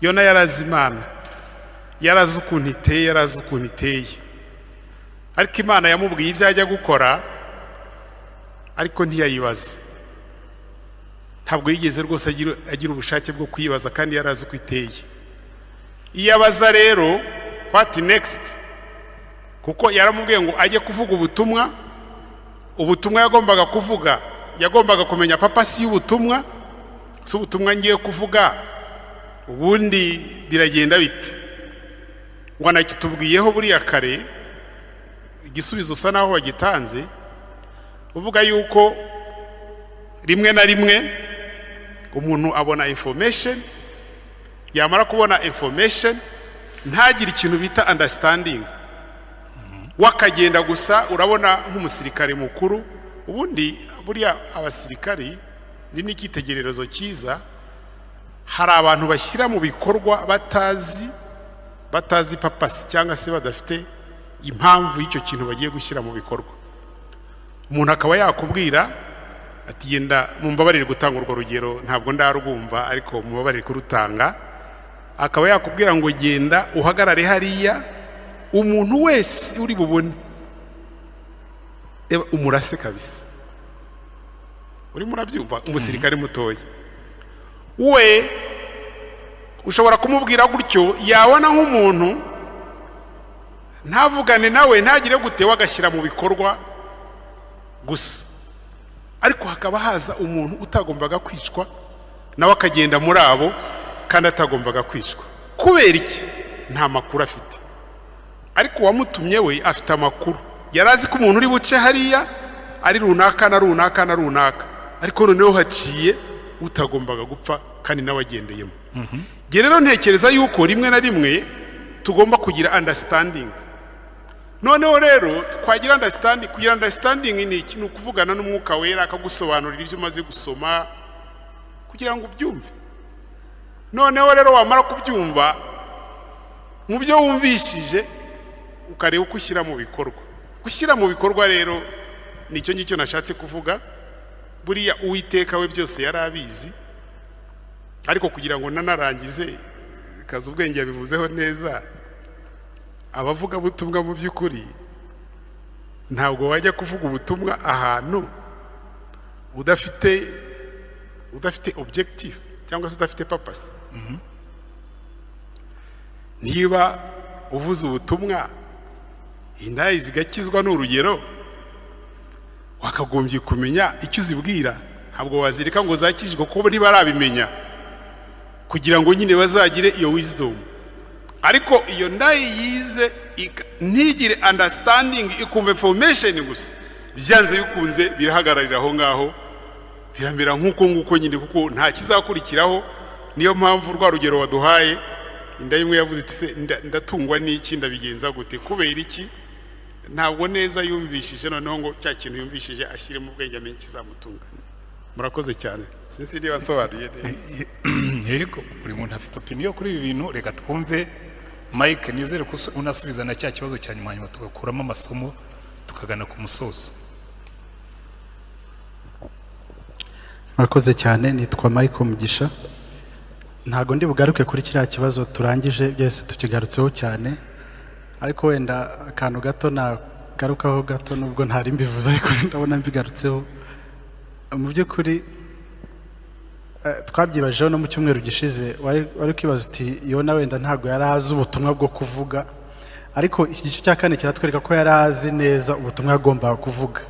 Yona yarazi Imana, yarazi ukuntu iteye, yarazi ukuntu iteye. Ariko Imana yamubwiye ibyo ajya gukora, ariko ntiyayibaza. Ntabwo yigeze rwose agira ubushake bwo kuyibaza, kandi yarazi uko iteye. Iyo abaza rero, what next? Kuko yaramubwiye ngo ajye kuvuga ubutumwa. Ubutumwa yagombaga kuvuga, yagombaga kumenya purpose y'ubutumwa. Si ubutumwa ngiye kuvuga, ubundi biragenda bite? Wanakitubwiyeho buriya kare, igisubizo usa naho wagitanze, uvuga yuko rimwe na rimwe umuntu abona information, yamara kubona information ntagire ikintu bita understanding, wakagenda gusa. Urabona nk'umusirikare mukuru, ubundi buriya abasirikari ni n'icyitegererezo cyiza. Hari abantu bashyira mu bikorwa batazi purpose, cyangwa se badafite impamvu y'icyo kintu bagiye gushyira mu bikorwa. Umuntu akaba yakubwira ati: "Genda." Mumbabarire gutanga urwo rugero, ntabwo ndarwumva, ariko mumbabarire kurutanga. Akaba yakubwira ngo: "Genda uhagarare hariya, umuntu wese uri bubone umurase kabisa." Urimo urabyumva? Umusirikare mutoya we ushobora kumubwira gutyo, yabona nk'umuntu ntavugane nawe, ntagire gute, we agashyira mu bikorwa gusa. Ariko hakaba haza umuntu utagombaga kwicwa, nawe akagenda muri abo kandi atagombaga kwicwa. Kubera iki? Nta makuru afite. Ariko uwamutumye we afite amakuru, yari azi ko umuntu uri buce hariya ari runaka na runaka na runaka. Ariko noneho haciye utagombaga gupfa kandi nawe agendeyemo. Njye rero ntekereza yuko rimwe na rimwe tugomba kugira understanding. Noneho rero twagira understanding, kugira understanding ni iki? Ni ukuvugana n'Umwuka Wera, akagusobanurira ibyo umaze gusoma kugira ngo ubyumve. Noneho rero wamara kubyumva, mu byo wumvishije ukareba uko ushyira mu bikorwa. Gushyira mu bikorwa rero nicyo ngicyo nashatse kuvuga. Buriya Uwiteka we byose yari abizi, ariko kugira ngo nanarangize kazi, ubwenge yabivuzeho neza. Abavugabutumwa, mu by'ukuri ntabwo wajya kuvuga ubutumwa ahantu udafite objective cyangwa se udafite purpose. Niba uvuze ubutumwa indaya zigakizwa, ni urugero, wakagombye kumenya icyo uzibwira. Ntabwo wazireka ngo zakijwe kuko ntibarabimenya, kugira ngo nyine bazagire iyo wisdom. Ariko iyo ndayi yize ntigire understanding, ikumva information gusa, byanze bikunze birahagararira aho ngaho, biramera nk'uko nguko nyine, kuko nta kizakurikiraho. Niyo mpamvu rwa rugero waduhaye, inda imwe yavuze iti: "Se ndatungwa n'iki? Ndabigenza gute? Kubera iki?" Ntabwo neza yumvishije noneho ngo cya kintu yumvishije ashyire mu bwenge, amenye ikizamutunga. Murakoze cyane, sinzi niba nsobanuye neza. Yego, buri muntu afite opinion kuri ibi bintu. Reka twumve Mike. Nizere ko unasubiza na cya kibazo cya nyuma, hanyuma tugakuramo amasomo, tukagana ku musozo. Murakoze cyane. Nitwa Michael Mugisha. Ntabwo ndi bugaruke kuri kiriya kibazo turangije, byose tukigarutseho cyane, ariko wenda akantu gato nagarukaho gato, nubwo ntari mbivuze ariko ndabona mbigarutseho. Mu by'ukuri twabyibajeho no mu cyumweru gishize. Wari kwibaza uti: "Yona wenda ntabwo yari azi ubutumwa bwo kuvuga." Ariko iki gice cya kane kiratwereka ko yari azi neza ubutumwa yagombaga kuvuga.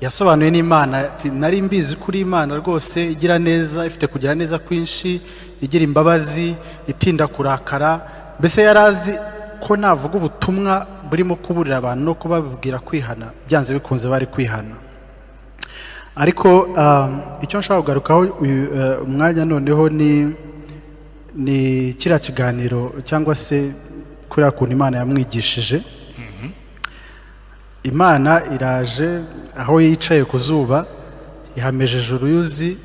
Yasobanuye n'Imana ati: "Nari mbizi kuri Imana rwose igira neza, ifite kugira neza kwinshi, igira imbabazi, itinda kurakara." Mbese yari azi ko navuga ubutumwa burimo kuburira abantu no kubabwira kwihana, byanze bikunze bari kwihana. Ariko icyo nshaka kugarukaho uyu umwanya noneho ni kiriya kiganiro, cyangwa se kuriya kuntu Imana yamwigishije. Imana iraje aho yicaye ku zuba, ihamejeje uruyuzi.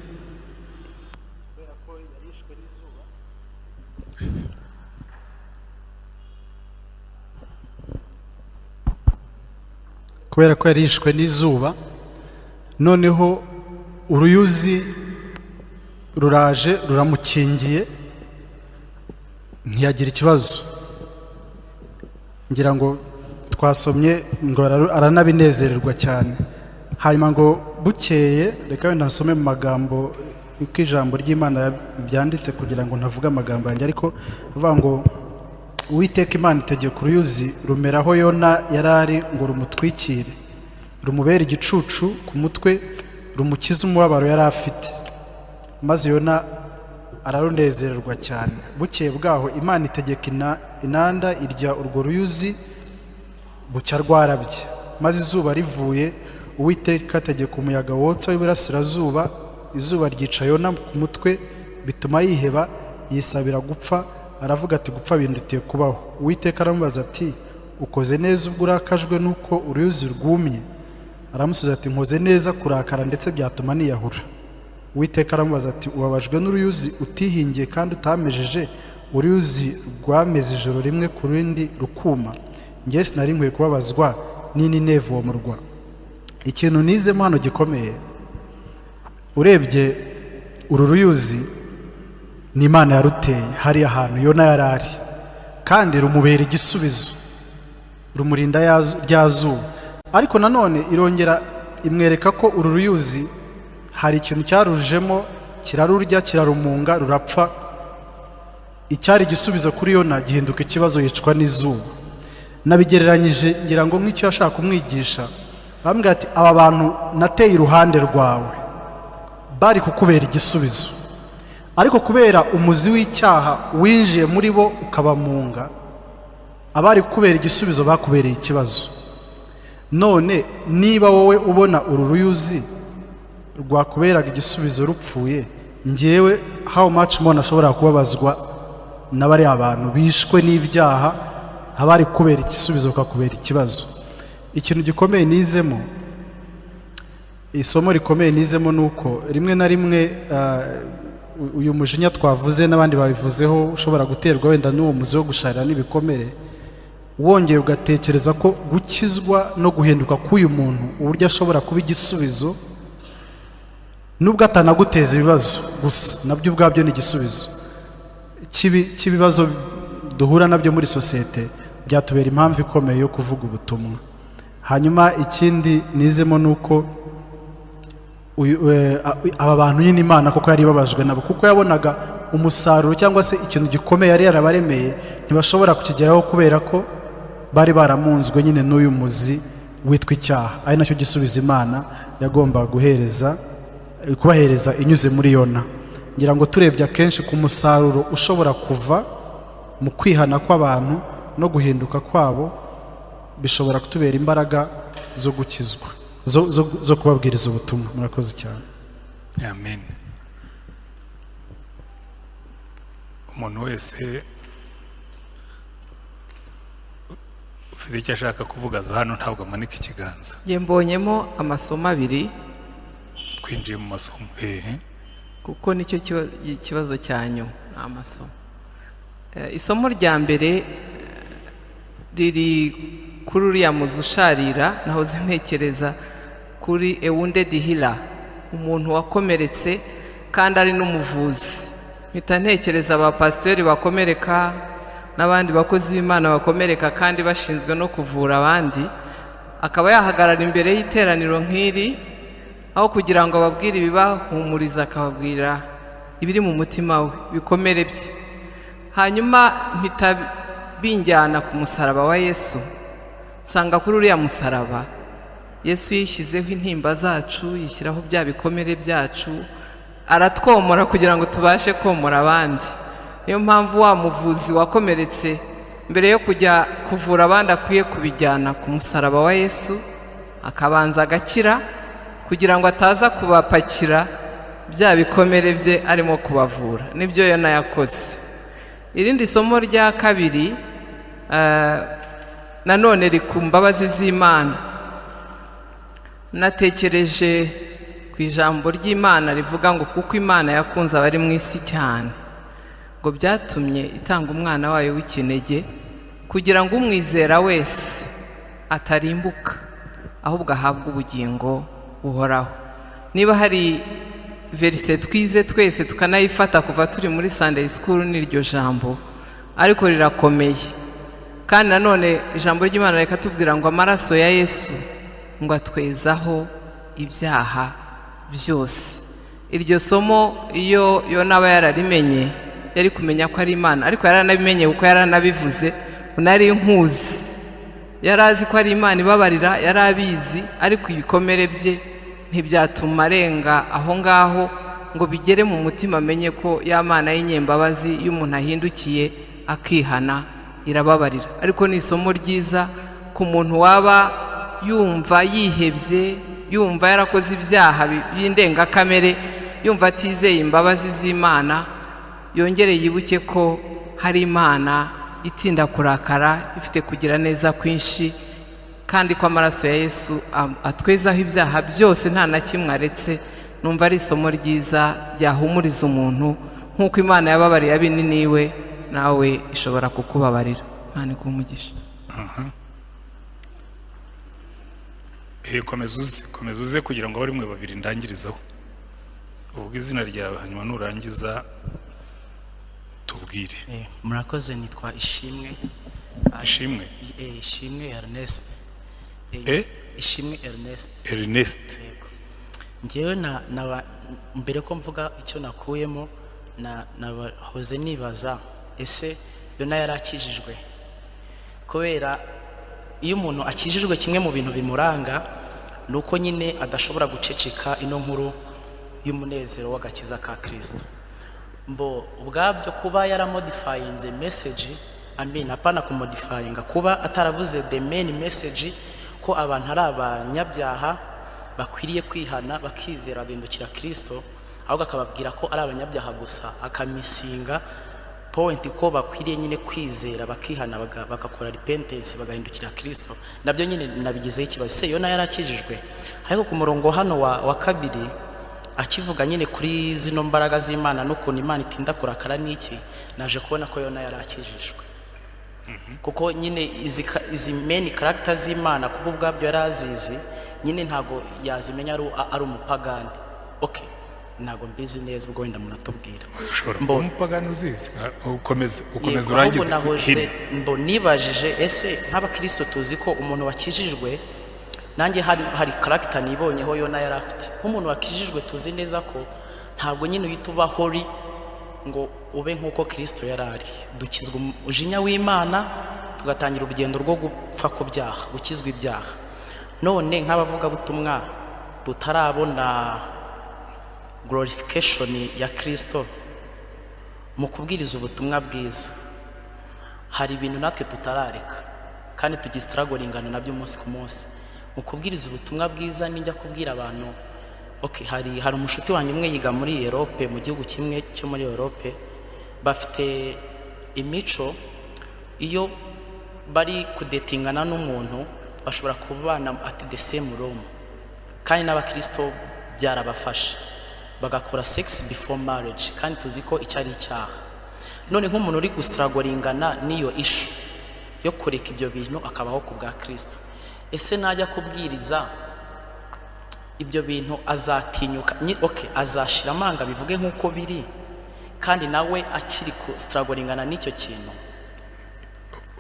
Kubera ko yari yishwe n'izuba, noneho uruyuzi ruraje ruramukingiye, ntiyagira ikibazo. Ngira ngo twasomye ngo aranabinezererwa cyane. Hanyuma ngo bukeye, reka wenda nsome mu magambo uko ijambo ry'Imana byanditse, kugira ngo ntavuge amagambo yanjye, ariko avuga ngo: "Uwiteka Imana itegeka uruyuzi rumera aho Yona yari ari ngo rumutwikire, rumubere igicucu ku mutwe, rumukize umubabaro yari afite. Maze Yona ararunezererwa cyane. Bukeye bwaho Imana itegeka inanda irya urwo ruyuzi, bucya rwarabye. Maze izuba rivuye, Uwiteka ategeka umuyaga wotsa w'iburasirazuba, izuba ryica Yona ku mutwe, bituma yiheba, yisabira gupfa. Aravuga ati: 'Gupfa bindutiye kubaho.' Uwiteka aramubaza ati: 'Ukoze neza ubwo urakajwe n'uko uruyuzi rwumye?' Aramusubiza ati: 'Nkoze neza kurakara, ndetse byatuma niyahura.' Uwiteka aramubaza ati: 'Ubabajwe n'uruyuzi utihingiye kandi utamejeje, uruyuzi rwameze ijoro rimwe ku rindi rukuma? Njye sinari nkwiye kubabazwa n'Inineve, uwo murwa?'" Ikintu nizemo hano gikomeye, urebye uru ruyuzi ni Imana yaruteye hariya hantu Yona yari ari, kandi rumubera igisubizo, rumurinda rya zuba. Ariko nanone irongera imwereka ko uru ruyuzi hari ikintu cyarujemo, kirarurya, kirarumunga, rurapfa. Icyari igisubizo kuri Yona gihinduka ikibazo, yicwa n'izuba. Nabigereranyije ngira ngo nk'icyo yashaka kumwigisha, bambwira ati: "Aba bantu nateye iruhande rwawe bari kukubera igisubizo, ariko kubera umuzi w'icyaha winjiye muri bo ukabamunga, abari kukubera igisubizo bakubereye ikibazo. None niba wowe ubona uru ruyuzi rwakuberaga igisubizo rupfuye, njyewe how much more nashobora kubabazwa na bariya bantu bishwe n'ibyaha, abari kubera igisubizo bakakubera ikibazo?" Ikintu gikomeye nizemo, isomo rikomeye nizemo, ni uko rimwe na rimwe uyu mujinya twavuze n'abandi babivuzeho ushobora guterwa wenda n'uwo muzi wo gusharira n'ibikomere. Wongeye ugatekereza ko gukizwa no guhinduka k'uyu muntu, uburyo ashobora kuba igisubizo, nubwo atanaguteza ibibazo gusa, nabyo ubwabyo ni igisubizo cy'ibibazo duhura nabyo muri sosiyete, byatubera impamvu ikomeye yo kuvuga ubutumwa. Hanyuma ikindi nizemo ni uko aba bantu nyine Imana koko yari ibabajwe nabo, kuko yabonaga umusaruro cyangwa se ikintu gikomeye yari yarabaremeye ntibashobora kukigeraho, kubera ko bari baramunzwe nyine n'uyu muzi witwa icyaha, ari nacyo gisubizo Imana yagombaga guhereza kubahereza inyuze muri Yona. Ngira ngo turebye akenshi ku musaruro ushobora kuva mu kwihana kw'abantu no guhinduka kwabo, bishobora kutubera imbaraga zo gukizwa, zo kubabwiriza ubutumwa. Murakoze cyane. Amen. Umuntu wese ufite icyo ashaka kuvuga aza hano, ntabwo amanika ikiganza. Njye mbonyemo amasomo abiri. Twinjiye mu masomo hehe? Kuko nicyo kibazo cyanyu ni amasomo. Isomo rya mbere riri kuri uriya muzi usharira. Nahoze ntekereza kuri a wounded healer, umuntu wakomeretse kandi ari n'umuvuzi. Mpita ntekereza abapasiteri bakomereka n'abandi bakozi b'Imana bakomereka kandi bashinzwe no kuvura abandi, akaba yahagarara imbere y'iteraniro nk'iri, aho kugira ngo ababwire ibibahumuriza akababwira ibiri mu mutima we, ibikomere bye. Hanyuma mpita binjyana ku musaraba wa Yesu, nsanga kuri uriya musaraba Yesu yishyizeho intimba zacu, yishyiraho bya bikomere byacu, aratwomora kugira ngo tubashe komora abandi. Niyo mpamvu wa muvuzi wakomeretse mbere yo kujya kuvura abandi akwiye kubijyana ku musaraba wa Yesu, akabanza agakira kugira ngo ataza kubapakira bya bikomere bye arimo kubavura. Nibyo Yona yakoze. Irindi somo rya kabiri nanone riri ku mbabazi z'Imana. Natekereje ku ijambo ry'Imana rivuga ngo kuko Imana yakunze abari mu isi cyane, ngo byatumye itanga umwana wayo w'ikinege kugira ngo umwizera wese atarimbuka, ahubwo ahabwe ubugingo buhoraho. Niba hari verse twize twese tukanayifata kuva turi muri Sunday school, n'iryo jambo, ariko rirakomeye. Kandi nanone ijambo ry'Imana rikatubwira ngo amaraso ya Yesu ngo atwezaho ibyaha byose. Iryo somo iyo Yona aba yararimenye yari kumenya ko ari Imana, ariko yaranabimenye kuko yaranabivuze, nari nkuzi. Yari azi ko ari Imana ibabarira, yari abizi, ariko ibikomere bye ntibyatuma arenga aho ngaho ngo bigere mu mutima, amenye ko ya Mana y'inyembabazi iyo umuntu ahindukiye akihana irababarira. Ariko ni isomo ryiza ku muntu waba yumva yihebye, yumva yarakoze ibyaha by'indengakamere, yumva atizeye imbabazi z'Imana, yongere yibuke ko hari Imana itinda kurakara, ifite kugira neza kwinshi, kandi ko amaraso ya Yesu atwezaho ibyaha byose nta na kimwe aretse. Numva ari isomo ryiza ryahumuriza umuntu, nk'uko Imana yababariye ab'Ininiwe, nawe ishobora kukubabarira. Imana iguhe umugisha. Komeza uze kugira ngo abe ari mwe babiri ndangirizaho. Uvuge izina ryawe, hanyuma nurangiza tubwire. Murakoze, nitwa Ishimwe. Ishimwe? Ishimwe Ernest. Ishimwe Ernest. Ernest. Yego. Njyewe na mbere ko mvuga icyo nakuyemo, nahoze nibaza ese Yona yarakijijwe? Kubera iyo umuntu akijijwe, kimwe mu bintu bimuranga ni uko nyine adashobora guceceka ino nkuru y'umunezero w'agakiza ka Kristo. Mbo ubwabyo kuba yaramodifyinze message, I mean, apana kumodifyinga, kuba ataravuze the main message ko abantu ari abanyabyaha bakwiriye kwihana bakizera bagahindukira Kristo, ahubwo akababwira ko ari abanyabyaha gusa, akamissinga point ko bakwiriye nyine kwizera bakihana, bagakora repentance bagahindukira Kristo, nabyo nyine nabigizeho ikibazo. Se Yona yarakijijwe? Ariko ku murongo hano wa kabiri, akivuga nyine kuri zino mbaraga z'Imana n'ukuntu Imana itinda kurakara n'iki, naje kubona ko Yona yarakijijwe. Kuko nyine izi main character z'Imana, kuba ubwabyo yari azizi nyine, ntago yazimenya ari umupagani. Okay, ntago mbizi neza, ubwo wenda munatubwira. Ushobora kuba umupagani uzizi. Ukomeze, ukomeze. Yego, urangize. Ahubwo nahoze Hino. mbo nibajije, ese nk'abakristo tuzi ko umuntu wakijijwe, nanjye hari character nibonyeho Yona yari afite, nk'umuntu wakijijwe tuzi neza ko ntabwo nyine uhita uba holy ngo ube nk'uko Kristo yari ari. Dukizwa umujinya w'Imana, tugatangira urugendo rwo gupfa ku byaha, gukizwa ibyaha. None nk'abavugabutumwa tutarabona glorification ya Kristo, mu kubwiriza ubutumwa bwiza hari ibintu natwe tutarareka kandi tugistruggling-ana nabyo umunsi ku munsi. Mu kubwiriza ubutumwa bwiza, nijya kubwira abantu, okay, hari umushuti wanjye umwe yiga muri Europe, mu gihugu kimwe cyo muri Europe, bafite imico iyo bari kudatingana n'umuntu bashobora kubana at the same room, kandi n'abakristo byarabafashe, bagakora sex before marriage, kandi tuzi ko icyo ari icyaha. None nk'umuntu uri gustruggling-ana n'iyo issue yo kureka ibyo bintu akabaho ku bwa Kristo, ese najya kubwiriza ibyo bintu azatinyuka okay, azashira amanga bivuge nk'uko biri, kandi nawe akiri kustruggling-ana n'icyo kintu?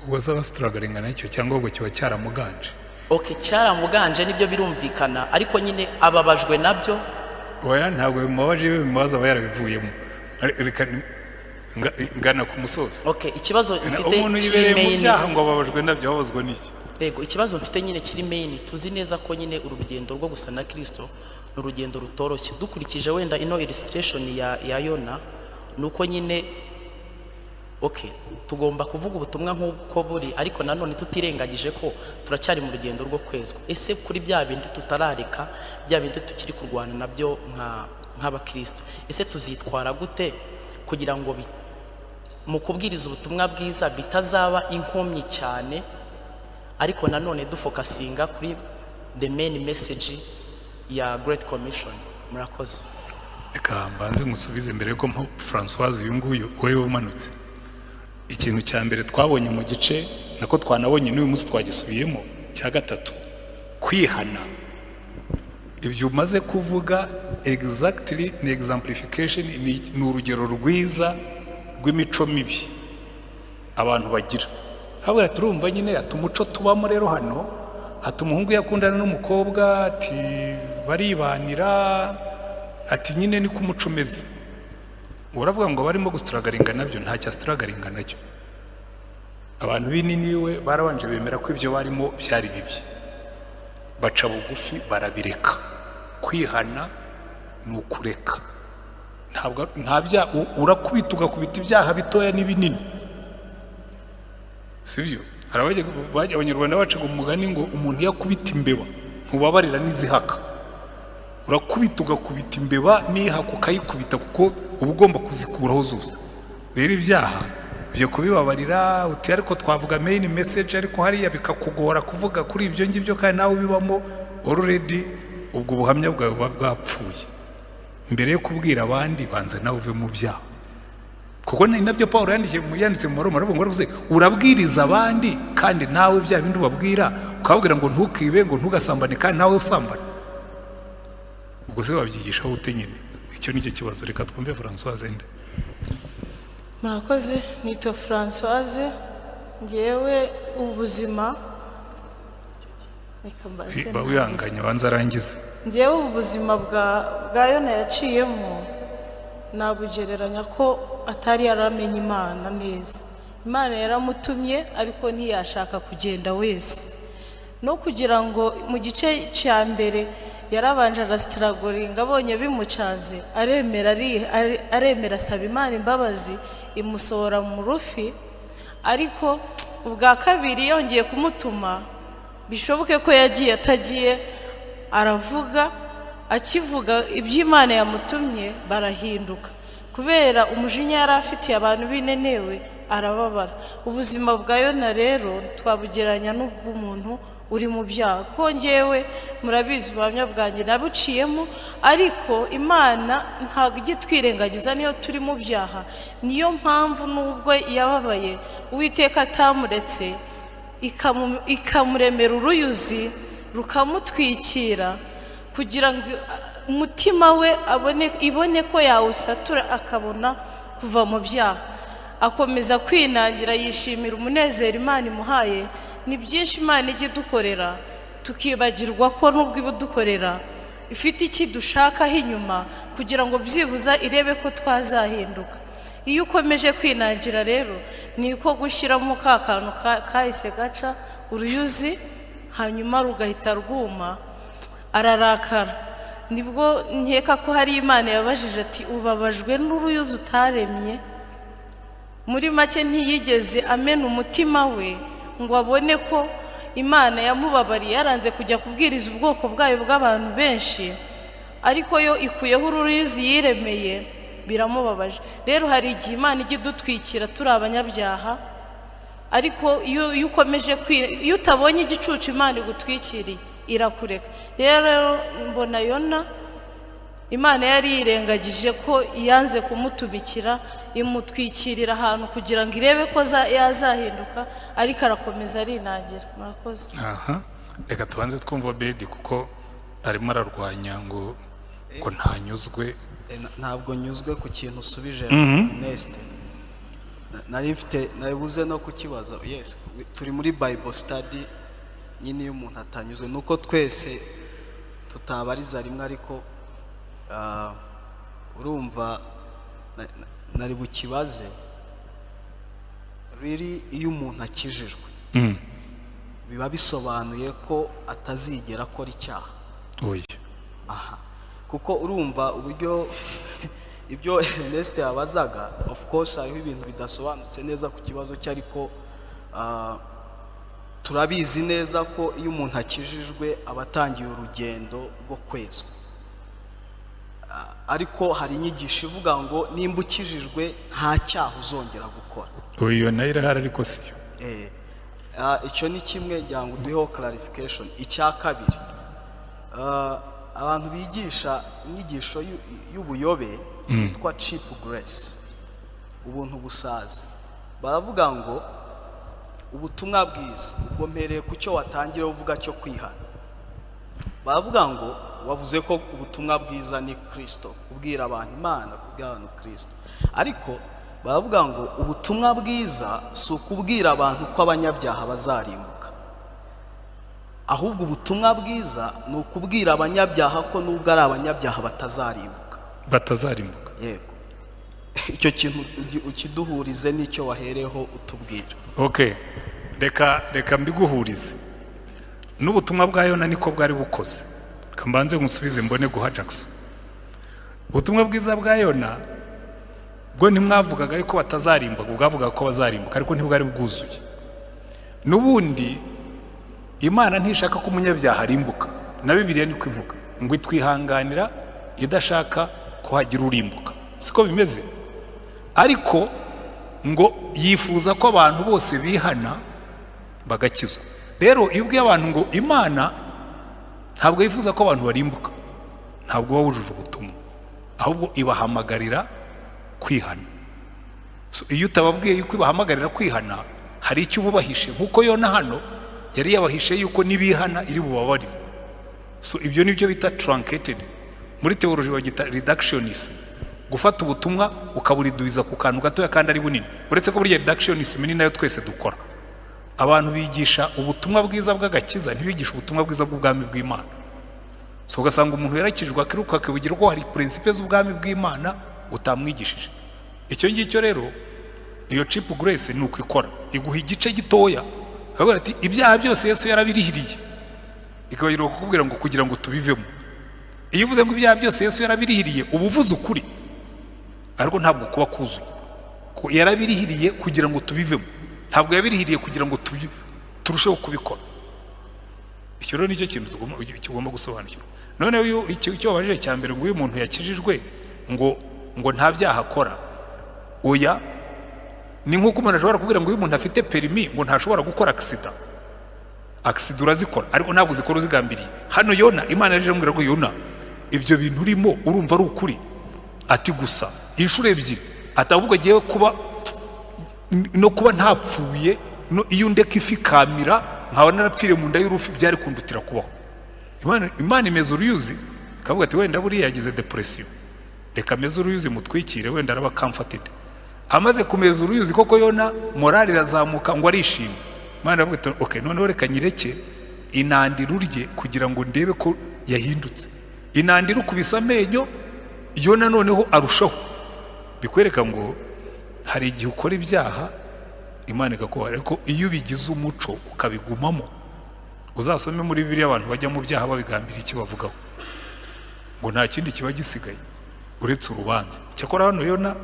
Ubwo azaba struggling-a nacyo cyangwa ahubwo kiba cyaramuganje? Okay, cyaramuganje nibyo, birumvikana, ariko nyine ababajwe nabyo. Oya, ntabwo bimubabaje. Iyo bimubaza aba yarabivuyemo. Reka ngana ku musozo. Okay, ikibazo mfite Umuntu kiri yibereye mu main. byaha ngo ababajwe nabyo, ababazwa n'iki? Yego, ikibazo mfite nyine kiri main, tuzi neza ko nyine uru rugendo rwo gusa na Kristo ni urugendo rutoroshye. Dukurikije wenda ino illustration ya Yona, ni uko nyine, okay, tugomba kuvuga ubutumwa nk'uko buri, ariko nanone tutirengagije ko turacyari mu rugendo rwo kwezwa. Ese kuri bya bindi tutarareka, bya bindi tukiri kurwana nabyo nk'abakristo, ese tuzitwara gute kugira ngo mu kubwiriza ubutumwa bwiza bitazaba inkomyi cyane, ariko nanone dufocusinga kuri the main message ya Great Commission? Murakoze. Reka mbanze ngusubize mbere yuko mpa Francoise. Uyu nguyu wowe umanutse, ikintu cya mbere twabonye mu gice, nako twanabonye n'uyu munsi twagisubiyemo, cya gatatu, kwihana. Ibyo umaze kuvuga exactly ni exemplification, ni urugero rwiza rw'imico mibi abantu bagira. Habura turumva nyine ati umuco tubamo rero hano, ati umuhungu iyo akundana n'umukobwa, ati baribanira, ati nyine niko umuco umeze. Uravuga ngo barimo gustrugglinga nabyo, ntacyo astrugglinga nacyo. Abantu b'Ininiwe barabanje bemera ko ibyo barimo byari bibi, baca bugufi barabireka. Kwihana ni ukureka. Ntabwo nta bya urakubita, ugakubita ibyaha bitoya n'ibinini, sibyo? Hari Abanyarwanda bacaga umugani ngo umuntu iyo akubita imbeba ntubabarira n'izihaka. Urakubita, ugakubita imbeba n'ihaka ukayikubita, kuko uba ugomba kuzikuraho zose. Rero ibyaha ibyo kubibabarira uti ariko twavuga main message, ariko hariya bikakugora kuvuga kuri ibyo ngibyo kandi nawe ubibamo already, ubwo buhamya bwawe buba bwapfuye. Mbere yo kubwira abandi, banza nawe uve mu byaha, kuko ni nabyo Paul yandikiye yanditse mu Baroma, aravuga ngo aravuze, urabwiriza abandi kandi nawe bya bindi ubabwira, ukababwira ngo ntukibe, ngo ntugasambane, kandi nawe usambana, ubwo se wabyigishaho ute nyine? Icyo ni cyo kibazo. Reka twumve Francoise nde. Murakoze, nitwa Francoise. Ngewe ubuzima, reka mbanze Ba ndangize. Wihanganye, banza arangize. Ngewe ubu buzima bwa Yona yaciyemo nabugereranya ko atari yaramenye Imana neza. Imana yaramutumye ariko ntiyashaka kugenda wese, no kugira ngo mu gice cya mbere yarabanje arastrugglinga, abonye bimucanze aremera, aremera asaba Imana imbabazi, imusohora mu rufi. Ariko ubwa kabiri yongeye kumutuma, bishoboke ko yagiye atagiye, aravuga, akivuga iby'Imana yamutumye barahinduka kubera umujinya yari afitiye abantu b'Inenewe, arababara. Ubuzima bwa Yona rero twabugereranya n'ubw'umuntu. uri mu byaha. Ko ngewe murabizi ubuhamya bwanjye nabuciyemo, ariko Imana ntabwo ijya itwirengagiza niyo turi mu byaha. Niyo mpamvu nubwo yababaye, Uwiteka atamuretse, ikamuremera uruyuzi rukamutwikira kugira ngo umutima we abone, ibone ko yawusatura akabona kuva mu byaha. Akomeza kwinangira, yishimira umunezero Imana imuhaye. Ni byinshi Imana ijya idukorera tukibagirwa ko nubwo ibudukorera ifite iki dushakaho inyuma kugira ngo byibuza irebe ko twazahinduka. Iyo ukomeje kwinangira rero, ni ko gushyiramo ka kantu kahise gaca uruyuzi, hanyuma rugahita rwuma. Ararakara. Nibwo nkeka ko hari Imana yabajije ati: "Ubabajwe n'uruyuzi utaremye?" Muri make, ntiyigeze amena umutima we ngo abone ko Imana yamubabariye. Yaranze kujya kubwiriza ubwoko bwayo bw'abantu benshi, ariko yo ikuyeho uruyuzi yiremeye, biramubabaje. Rero hari igihe Imana ijya idutwikira turi abanyabyaha, ariko iyo ukomeje, iyo utabonye igicucu Imana igutwikiriye, irakureka. Rero mbona Yona Imana yari yirengagije ko yanze kumutumikira, imutwikirira ahantu kugira ngo irebe ko yazahinduka, ariko arakomeza arinangira. Murakoze. Aha, reka tubanze twumva Bedi, kuko arimo ararwanya ngo ntanyuzwe. Ntabwo nyuzwe ku kintu usubije, Ernest. Nari mfite, naribuze no kukibaza. Yes, turi muri Bible study nyine. Iyo umuntu atanyuzwe nuko twese tutabariza rimwe, ariko urumva nari bukibaze riri: iyo umuntu akijijwe, biba bisobanuye ko atazigera akora icyaha? Oya. Aha, kuko urumva uburyo ibyo Ernest yabazaga, of course hariho ibintu bidasobanutse neza ku kibazo cye, ariko turabizi neza ko iyo umuntu akijijwe aba atangiye urugendo rwo kwezwa. Ariko hari inyigisho ivuga ngo nimba ukijijwe nta cyaha uzongera gukora. Iyo nayo irahari, ariko siyo. Icyo ni kimwe ngira ngo uduheho clarification. Icya kabiri, abantu bigisha inyigisho y'ubuyobe yitwa cheap grace, ubuntu busaza, baravuga ngo ubutumwa bwiza, ubwo mpereye ku cyo watangira uvuga cyo kwihana, baravuga ngo wavuze ko ubutumwa bwiza ni Kirisito, kubwira abantu Imana, kubwira abantu Kirisito, ariko baravuga ngo ubutumwa bwiza si ukubwira abantu ko abanyabyaha bazarimbuka, ahubwo ubutumwa bwiza ni ukubwira abanyabyaha ko nubwo ari abanyabyaha batazarimbuka. Batazarimbuka. Yego, icyo kintu ukiduhurize n'icyo wahereho utubwira. Ok, reka mbiguhurize n'ubutumwa bwa Yona niko bwari bukoze. Reka mbanze nkusubize mbone guha Jackson. Ubutumwa bwiza bwa Yona bwo ntimwavugaga yuko batazarimbuka, bwavugaga ko bazarimbuka, ariko ntibwari bwuzuye. N'ubundi Imana ntishaka ko umunyabyaha arimbuka, na Bibiliya niko ivuga ngo itwihanganira idashaka ko hagira urimbuka, siko bimeze? Ariko ngo yifuza ko abantu bose bihana bagakizwa. Rero iyo ubwiye abantu ngo Imana ntabwo yifuza ko abantu barimbuka, ntabwo uba wujuje ubutumwa, ahubwo ibahamagarira kwihana. So, iyo utababwiye yuko ibahamagarira kwihana, hari icyo ububahishe, nk'uko Yona hano yari yabahishe yuko nibihana iri bubabarire. So ibyo ni byo bita truncated, muri theology bagita reductionism, gufata ubutumwa ukaburiduiza ku kantu gatoya kandi ari bunini. Uretse ko burya reductionism ni nayo twese dukora. Abantu bigisha ubutumwa bwiza bw'agakiza, ntibigisha ubutumwa bwiza bw'ubwami bw'Imana. So ugasanga umuntu yarakijwe, akiruka akibugira ko hari principe z'ubwami bw'Imana utamwigishije. Icyo ngicyo rero, iyo cheap grace ni uko ikora, iguha igice gitoya, akavuga ati ibyaha byose Yesu yarabirihiriye, ikabagirwa kukubwira ngo kugira ngo tubivemo. Iyo uvuze ngo ibyaha byose Yesu yarabirihiriye, uba uvuze ukuri, ariko ntabwo kuba kuzuye. Ko yarabirihiriye kugira ngo tubivemo, ntabwo yabirihiriye kugira ngo turusheho kubikora. Icyo rero nicyo kintu tugomba gusobanukirwa. Noneho icyo wabajije cya mbere, ngo uyu muntu yakijijwe ngo nta byaha akora, oya. Ni nk'uko umuntu ashobora kubwira ngo uyu muntu afite perimi ngo ntashobora gukora accident. Accident urazikora, ariko ntabwo uzikora uzigambiriye. Hano Yona, Imana yaje amubwira ngo: "Yona, ibyo bintu urimo urumva ari ukuri?" Ati: "Gusa inshuro ebyiri." Ati: "Ahubwo agiye kuba no kuba ntapfuye, no iyo ndeka ifi ikamira nkaba narapfiriye mu nda y'urufi, byari kundutira kubaho." Imana imeza uruyuzi, ikavuga ati: "Wenda buriya yagize depression, reka ameze uruyuzi mutwikire, wenda araba comforted." Amaze kumeza uruyuzi koko, Yona morale irazamuka, ngo arishima. Imana iravuga iti: "Okay, noneho reka nyireke inandira urye kugira ngo ndebe ko yahindutse." Inandira ukubise amenyo Yona, noneho arushaho. Bikwereka ngo hari igihe ukora ibyaha Imana ikakubaha, ariko iyo ubigize umuco ukabigumamo. Uzasome muri Bibiliya, abantu bajya mu byaha babigambira, icyo bavugaho ngo nta kindi kiba gisigaye uretse urubanza. Cyakora hano Yona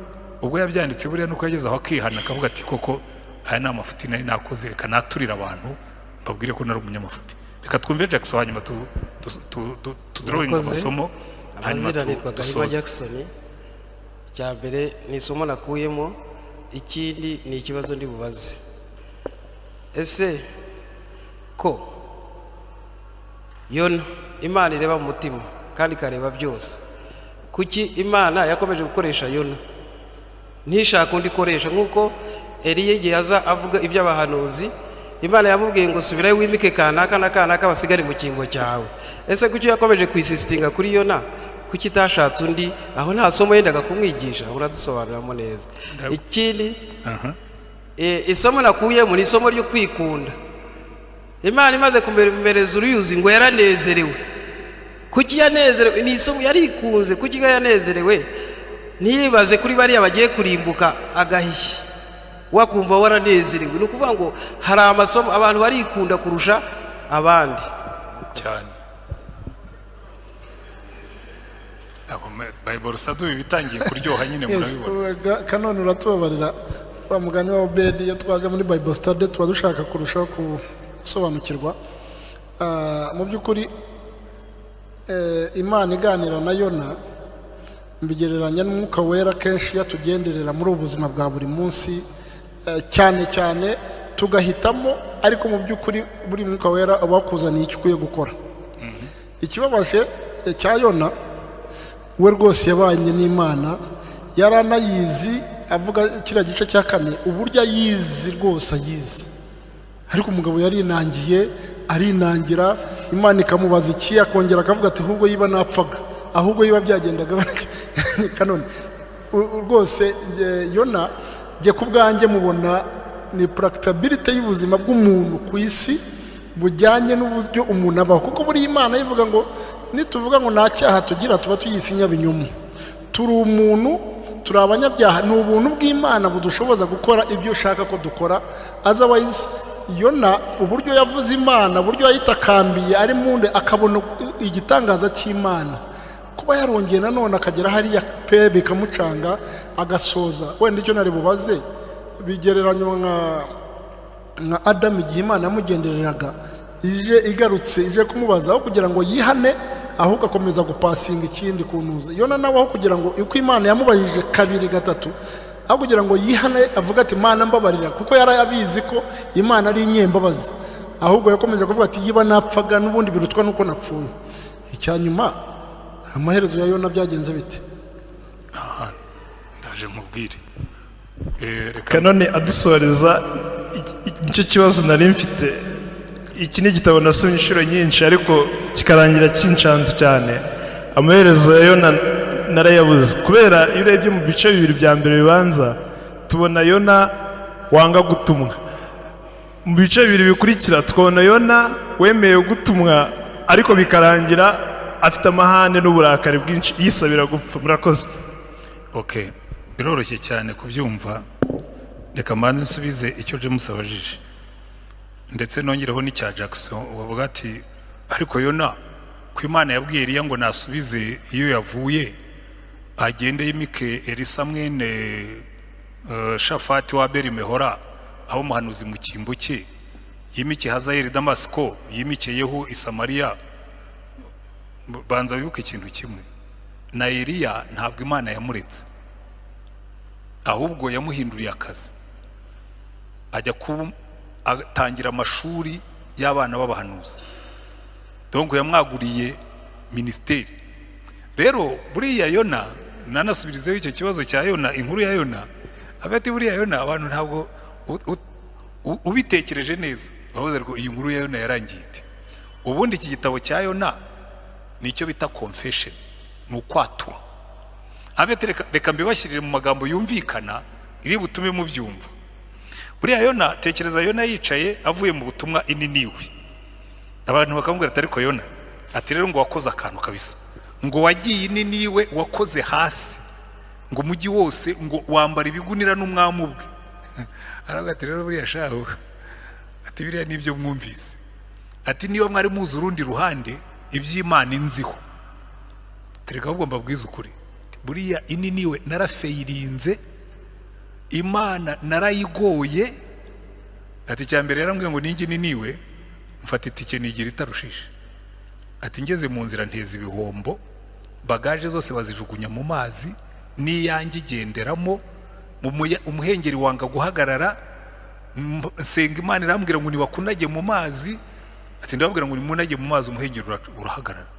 ubwo yabyanditse, buriya nuko yageze aho akihana, akavuga ati: "Koko aya ni amafuti nari nakoze, reka naturire abantu mbabwire ko nari umunyamafuti." Reka twumve Jackson, hanyuma tudrawinga Murakoze. amasomo, hanyuma Amazina nitwa Gahima dusoze. Jackson. Icya mbere ni isomo nakuyemo, ikindi ni ikibazo ndi bubaze. Ese ko Yona Imana ireba mu mutima kandi ikareba byose, kuki Imana yakomeje gukoresha Yona, ntishake undi ikoresha? Nk'uko Eliya igihe aza avuga iby'abahanuzi, Imana yamubwiye ngo: "Subirayo wimike kanaka na kanaka basigare mu cyimbo cyawe." Ese kuki yakomeje kwinsistinga kuri Yona? Kuki itashatse undi? Aho nta somo yendaga kumwigisha? Uradusobanuriramo neza. Ikindi, isomo nakuyemo ni isomo ryo kwikunda. Imana imaze kumereza uruyuzi ngo yaranezerewe. Kuki yanezerewe? Ni isomo, yarikunze. Kuki yanezerewe ntiyibaze kuri bariya bagiye kurimbuka agahishyi, wakumva waranezerewe? Ni ukuvuga ngo hari amasomo, abantu barikunda kurusha abandi. Cyane. Bible study ibi bitangiye kuryoha nyine. Yes, murabibona. Kanone uratubabarira, wa mugani wa Obedi, iyo twaje muri Bible study tuba dushaka kurushaho gusobanukirwa. Mu by'ukuri Imana iganira na Yona mbigereranya n'Umwuka Wera. Kenshi iyo atugenderera muri ubu buzima bwa buri munsi, cyane cyane tugahitamo, ariko mu by'ukuri buri Mwuka Wera uba wakuzaniye icyo ukwiye gukora. Ikibabaje cya Yona, we rwose yabanye n'Imana, yari anayizi. Avuga kiriya gice cya kane uburyo ayizi, rwose ayizi, ariko umugabo yarinangiye, arinangira. Imana ikamubaza iki, akongera akavuga ati: "Ahubwo yiba napfaga, ahubwo yiba byagendaga." Kanone rwose Yona jye ku bwanjye mubona ni practicability y'ubuzima bw'umuntu ku isi, bujyanye n'uburyo umuntu abaho, kuko buriya Imana ivuga ngo nituvuga ngo nta cyaha tugira, tuba tuyise inyabinyoma. Turi umuntu, turi abanyabyaha. Ni ubuntu bw'Imana budushoboza gukora ibyo ushaka ko dukora. Otherwise Yona uburyo yavuze Imana, uburyo yayitakambiye ari mu nde, akabona igitangaza cy'Imana, kuba yarongeye nanone akagera hariya pe bikamucanga, agasoza. Wenda icyo nari bubaze, bigereranywa nka Adamu igihe Imana yamugendereraga, ije igarutse ije kumubaza, aho kugira ngo yihane ahubwo akomeza gupasinga ikindi kuntuza. Yona nawe aho kugira ngo, uko Imana yamubajije kabiri, gatatu, aho kugira ngo yihane avuga ati: "Imana mbabarira," kuko yari abizi ko Imana ari inyembabazi, ahubwo yakomeje kuvuga ati: "Yiba napfaga n'ubundi birutwa nuko napfuye." Icya nyuma, amaherezo ya Yona byagenze bite? Aha ndaje nkubwire. Reka Kanone adusoreza, nicyo kibazo nari mfite. Iki ni igitabo nasomye inshuro nyinshi, ariko kikarangira kinshanze cyane. Amaherezo ya Yona narayabuze, kubera iyo urebye mu bice bibiri bya mbere bibanza, tubona Yona wanga gutumwa. Mu bice bibiri bikurikira tukabona Yona wemeye gutumwa, ariko bikarangira afite amahane n'uburakari bwinshi, yisabira gupfa. Murakoze. Okay, biroroshye cyane kubyumva. Reka mbanze nsubize icyo James abajije, ndetse nongereho n'icya Jackson wavuga ati: "Ariko Yona, ko Imana yabwiye Eliya ngo nasubize iyo yavuye, agende yimike Elisa mwene Shafati wa Beri Mehora aho umuhanuzi mu cyimbo cye, yimike Hazayeli Damasiko, yimike Yehu i Samariya." Banza wibuke ikintu kimwe: na Eliya ntabwo Imana yamuretse, ahubwo yamuhinduriye akazi, ajya kuba atangira amashuri. y'abana b'abahanuzi. Donc yamwaguriye minisiteri. Rero buriya Yona, nanasubirizeho icyo kibazo cya Yona, inkuru ya Yona, hagati buriya Yona abantu ntabwo ubitekereje neza bavuze ngo iyi nkuru ya Yona yarangiye ite? Ubundi iki gitabo cya Yona ni icyo bita confession, ni ukwatura. Abete reka mbibashyirire mu magambo yumvikana iri butume mubyumva. Buriya Yona, tekereza Yona yicaye avuye mu butumwa i Niniwe, abantu bakamubwira ati: "Ariko Yona," ati, "rero ngo wakoze akantu kabisa, ngo wagiye i Niniwe, wakoze hasi, ngo umujyi wose ngo wambara ibigunira n'umwami ubwe." Aravuga ati: "Rero buriya shahu," ati, "biriya nibyo mwumvise," ati, "niba mwari muzi urundi ruhande iby'Imana inziho, tereka ahubwo mbabwize ukuri. Buriya i Niniwe narafeyirinze, Imana narayigoye." Ati: "Icya mbere yarambwiye ngo ninjye i Niniwe, mfata itike nigira i Tarushishi." Ati: "Ngeze mu nzira nteza ibihombo, bagages zose bazijugunya mu mazi n'iyanjye igenderamo, umuhengeri wanga guhagarara, nsenga Imana irambwira ngo nibakunage mu mazi." Ati: "Ndababwira ngo nimunage mu mazi, umuhengeri urahagarara."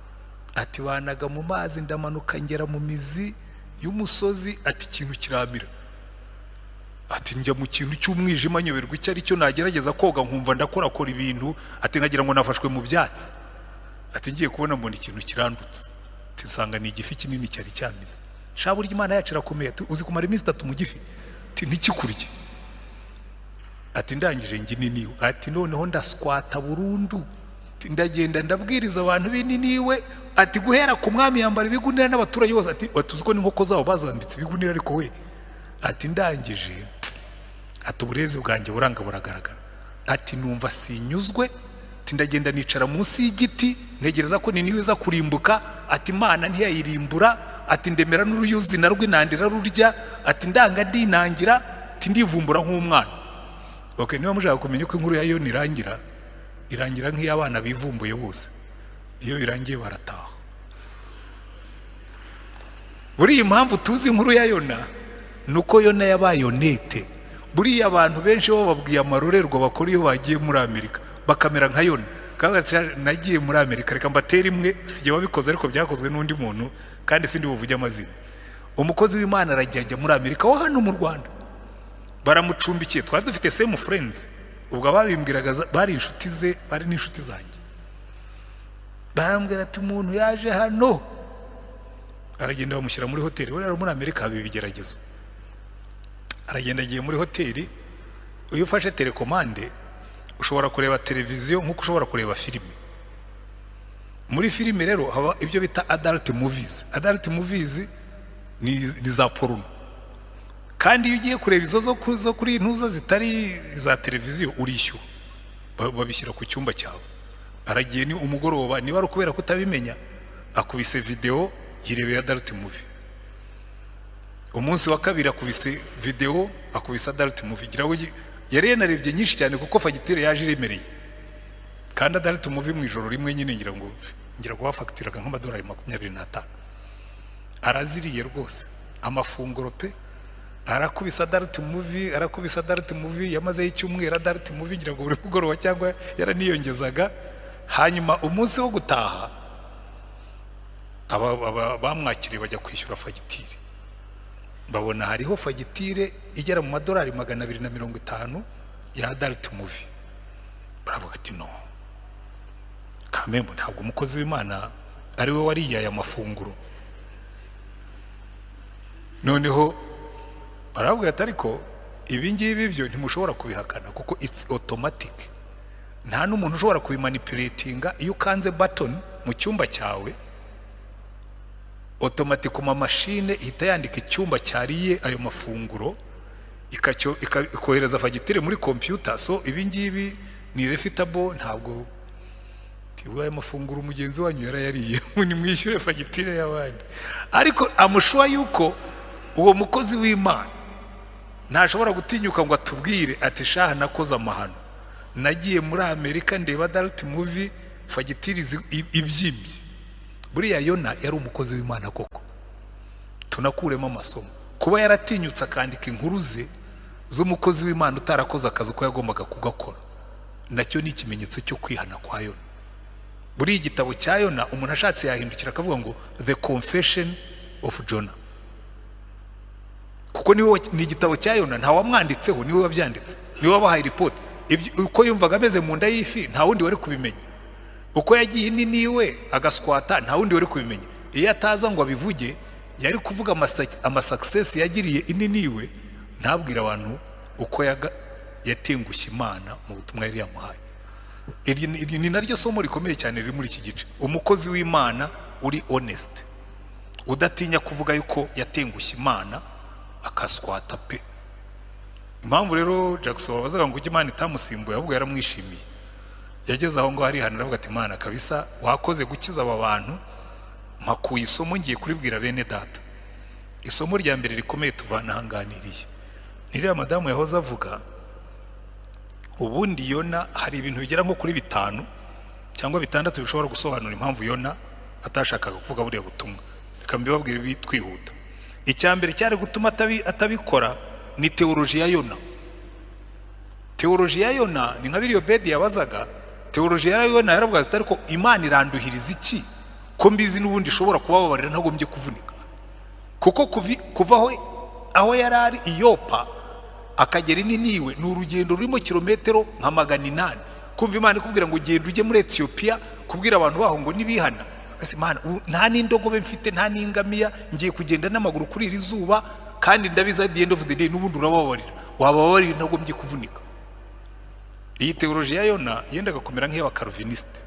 Ati: "Banaga mu mazi, ndamanuka ngera mu mizi y'umusozi." Ati: "Ikintu kiramira." Ati: "Njya mu kintu cy'umwijima, nyoberwa icyo ari cyo, nagerageza koga nkumva ndakorakora ibintu." Ati: "Nkagira ngo nafashwe mu byatsi." Ati: "Ngiye kubona mbona ikintu kirandutse." Ati: "Nsanga ni igifi kinini cyari cyamize." Sha, burya Imana yacu irakomeye. Ati: "Uzi kumara iminsi 3 mu gifi?" Ati: "Ntikikurye." Ati: "Ndangije njye i Niniwe." Ati: "Noneho ndaswata burundu." Ati: "Ndagenda ndabwiriza abantu b'i Niniwe." Ati: "Guhera ku mwami yambara ibigunira n'abaturage bose." Ati: "Tuzi ko n'inkoko zabo bazambitse ibigunira." Ariko we, ati: "Ndangije," ati, "uburezi bwanjye buranga buragaragara." Ati: "Numva sinyuzwe." Ati: "Ndagenda nicara munsi y'igiti, ntegereza ko Niniwe iza kurimbuka." Ati: "Imana ntiyayirimbura." Ati: "Ndemera n'uruyuzi narwo inandira rurya." Ati: "Ndanga ndinangira." Ati: "Ndivumbura nk'umwana." Okay, niba mushaka kumenya uko inkuru ya Yona irangira, irangira nk'iy'abana bivumbuye bose. Iyo birangiye barataha. Buriya impamvu tuzi inkuru ya Yona ni uko Yona yabaye honnête. Buriya abantu benshi bo babwiye amarorerwa bakora iyo bagiye muri Amerika bakamera nka Yona. Kandi ati: "Nagiye muri Amerika, reka mbatere imwe." Si jye wabikoze, ariko byakozwe n'undi muntu, kandi sindi buvuge amazina. Umukozi w'Imana aragiye ajya muri Amerika wo hano mu Rwanda, baramucumbikiye. Twari dufite same friends, ubwo ababimbwiraga bari inshuti ze, bari n'inshuti zanjye. Barambwira ati: "Umuntu yaje hano, aragenda, bamushyira muri hoteli." Buriya muri Amerika haba ibigeragezo. Aragenda, agiye muri hoteli. Iyo ufashe télécommande ushobora kureba televiziyo nk'uko ushobora kureba filime. Muri filime rero haba ibyo bita adult movies. Adult movies ni za porno. Kandi iyo ugiye kureba izo zo kuri ntuza zitari iza televiziyo, urishyura. Babishyira ku cyumba cyawe. Aragiye, ni umugoroba, niba ari ukubera kutabimenya, akubise videwo, yirebeye adult movie. Umunsi wa kabiri akubise videwo, akubise adult movie. Gira ngo yari yanarebye nyinshi cyane, kuko fagitire yaje iremereye. Kandi adult movie mu ijoro rimwe nyine, ngira ngo bafagitiraga nk'amadolari 25. Araziriye rwose, amafunguro pe. Arakubise adult movie, arakubise adult movie, yamazeho icyumweru adult movie, ngira ngo buri mugoroba cyangwa yaraniyongezaga. Hanyuma umunsi wo gutaha, bamwakiriye bajya kwishyura fagitire, babona hariho fagitire igera mu madolari 250 ya adult movie. Baravuga ati: "No kamembo, ntabwo umukozi w'Imana ari we wariye aya mafunguro." Noneho baravuga ati: "Ariko ibi ngibi byo ntimushobora kubihakana, kuko it's automatic, nta n'umuntu ushobora kubimanipulatinga. Iyo ukanze button mu cyumba cyawe, automatiquement machine ihita yandika icyumba cyariye ayo mafunguro, ikohereza fagitire muri computer. So ibi ngibi ni irrefutable, ntabwo ayo mafunguro umugenzi wanyu yarayariye, nimwishyure fagitire y'abandi." Ariko amushuwa yuko uwo mukozi w'Imana ntashobora gutinyuka ngo atubwire ati: "Shaha, nakoze amahano, nagiye muri Amerika ndeba adult movie, fagitire ibyimbye." Buriya Yona yari umukozi w'Imana koko, tunakuremo amasomo kuba yaratinyutse akandika inkuru ze z'umukozi w'Imana utarakoze akazi uko yagombaga kugakora. Nacyo ni ikimenyetso cyo kwihana kwa Yona. Buriya igitabo cya Yona, umuntu ashatse yahindukira akavuga ngo "The Confession of Jonah", kuko niwe ni igitabo cya Yona. Nta wamwanditseho, niwe wabyanditse, niwe wabahaye ripoti. Uko yumvaga ameze mu nda y'ifi, nta wundi wari kubimenya. Uko yagiye Niniwe agaswata, nta wundi wari kubimenya. Iyo ataza ngo abivuge, yari kuvuga amasuccess yagiriye i Niniwe, ntabwire abantu uko yatengushye Imana mu butumwa yari yamuhaye. Iri ni naryo somo rikomeye cyane riri muri iki gice: umukozi w'Imana uri honest, udatinya kuvuga yuko yatengushye Imana, akaswata pe. Impamvu rero Jackson wabazaga ngo ujye Imana itamusimbuye, ahubwo yaramwishimiye. Yageze aho ngaho arihanira, aravuga ati: "Imana kabisa, wakoze gukiza aba bantu, mpakuye isomo, ngiye kuribwira bene data." Isomo rya mbere rikomeye tuvana ahanganiriye niriya madamu yahoze avuga. Ubundi Yona, hari ibintu bigera nko kuri bitanu cyangwa bitandatu bishobora gusobanura impamvu Yona atashakaga kuvuga buriya butumwa. Reka mbibabwire twihuta. Icya mbere cyari gutuma atabikora ni théologie ya Yona. Théologie ya Yona ni nka biriya Bedi yabazaga. Théologie ya Yona yaravuga ati: "Ariko Imana iranduhiriza iki, ko mbizi n'ubundi ishobora kubababarira ntagombye kuvunika?" Kuko kuva aho yari ari i Yopa akagera i Niniwe ni urugendo rurimo kilometero nka 800. Kumva Imana ikubwira ngo genda ujye muri Etiyopiya kubwira abantu baho ngo nibihana. Ese Imana, nta n'indogobe mfite, nta n'ingamiya, ngiye kugenda n'amaguru kuri iri zuba, kandi ndabizi at the end of the day n'ubundi urababarira, wababarira ntagombye kuvunika. Iyi théologie ya Yona yendaga kumera nk'iy'Abakaruvinisite.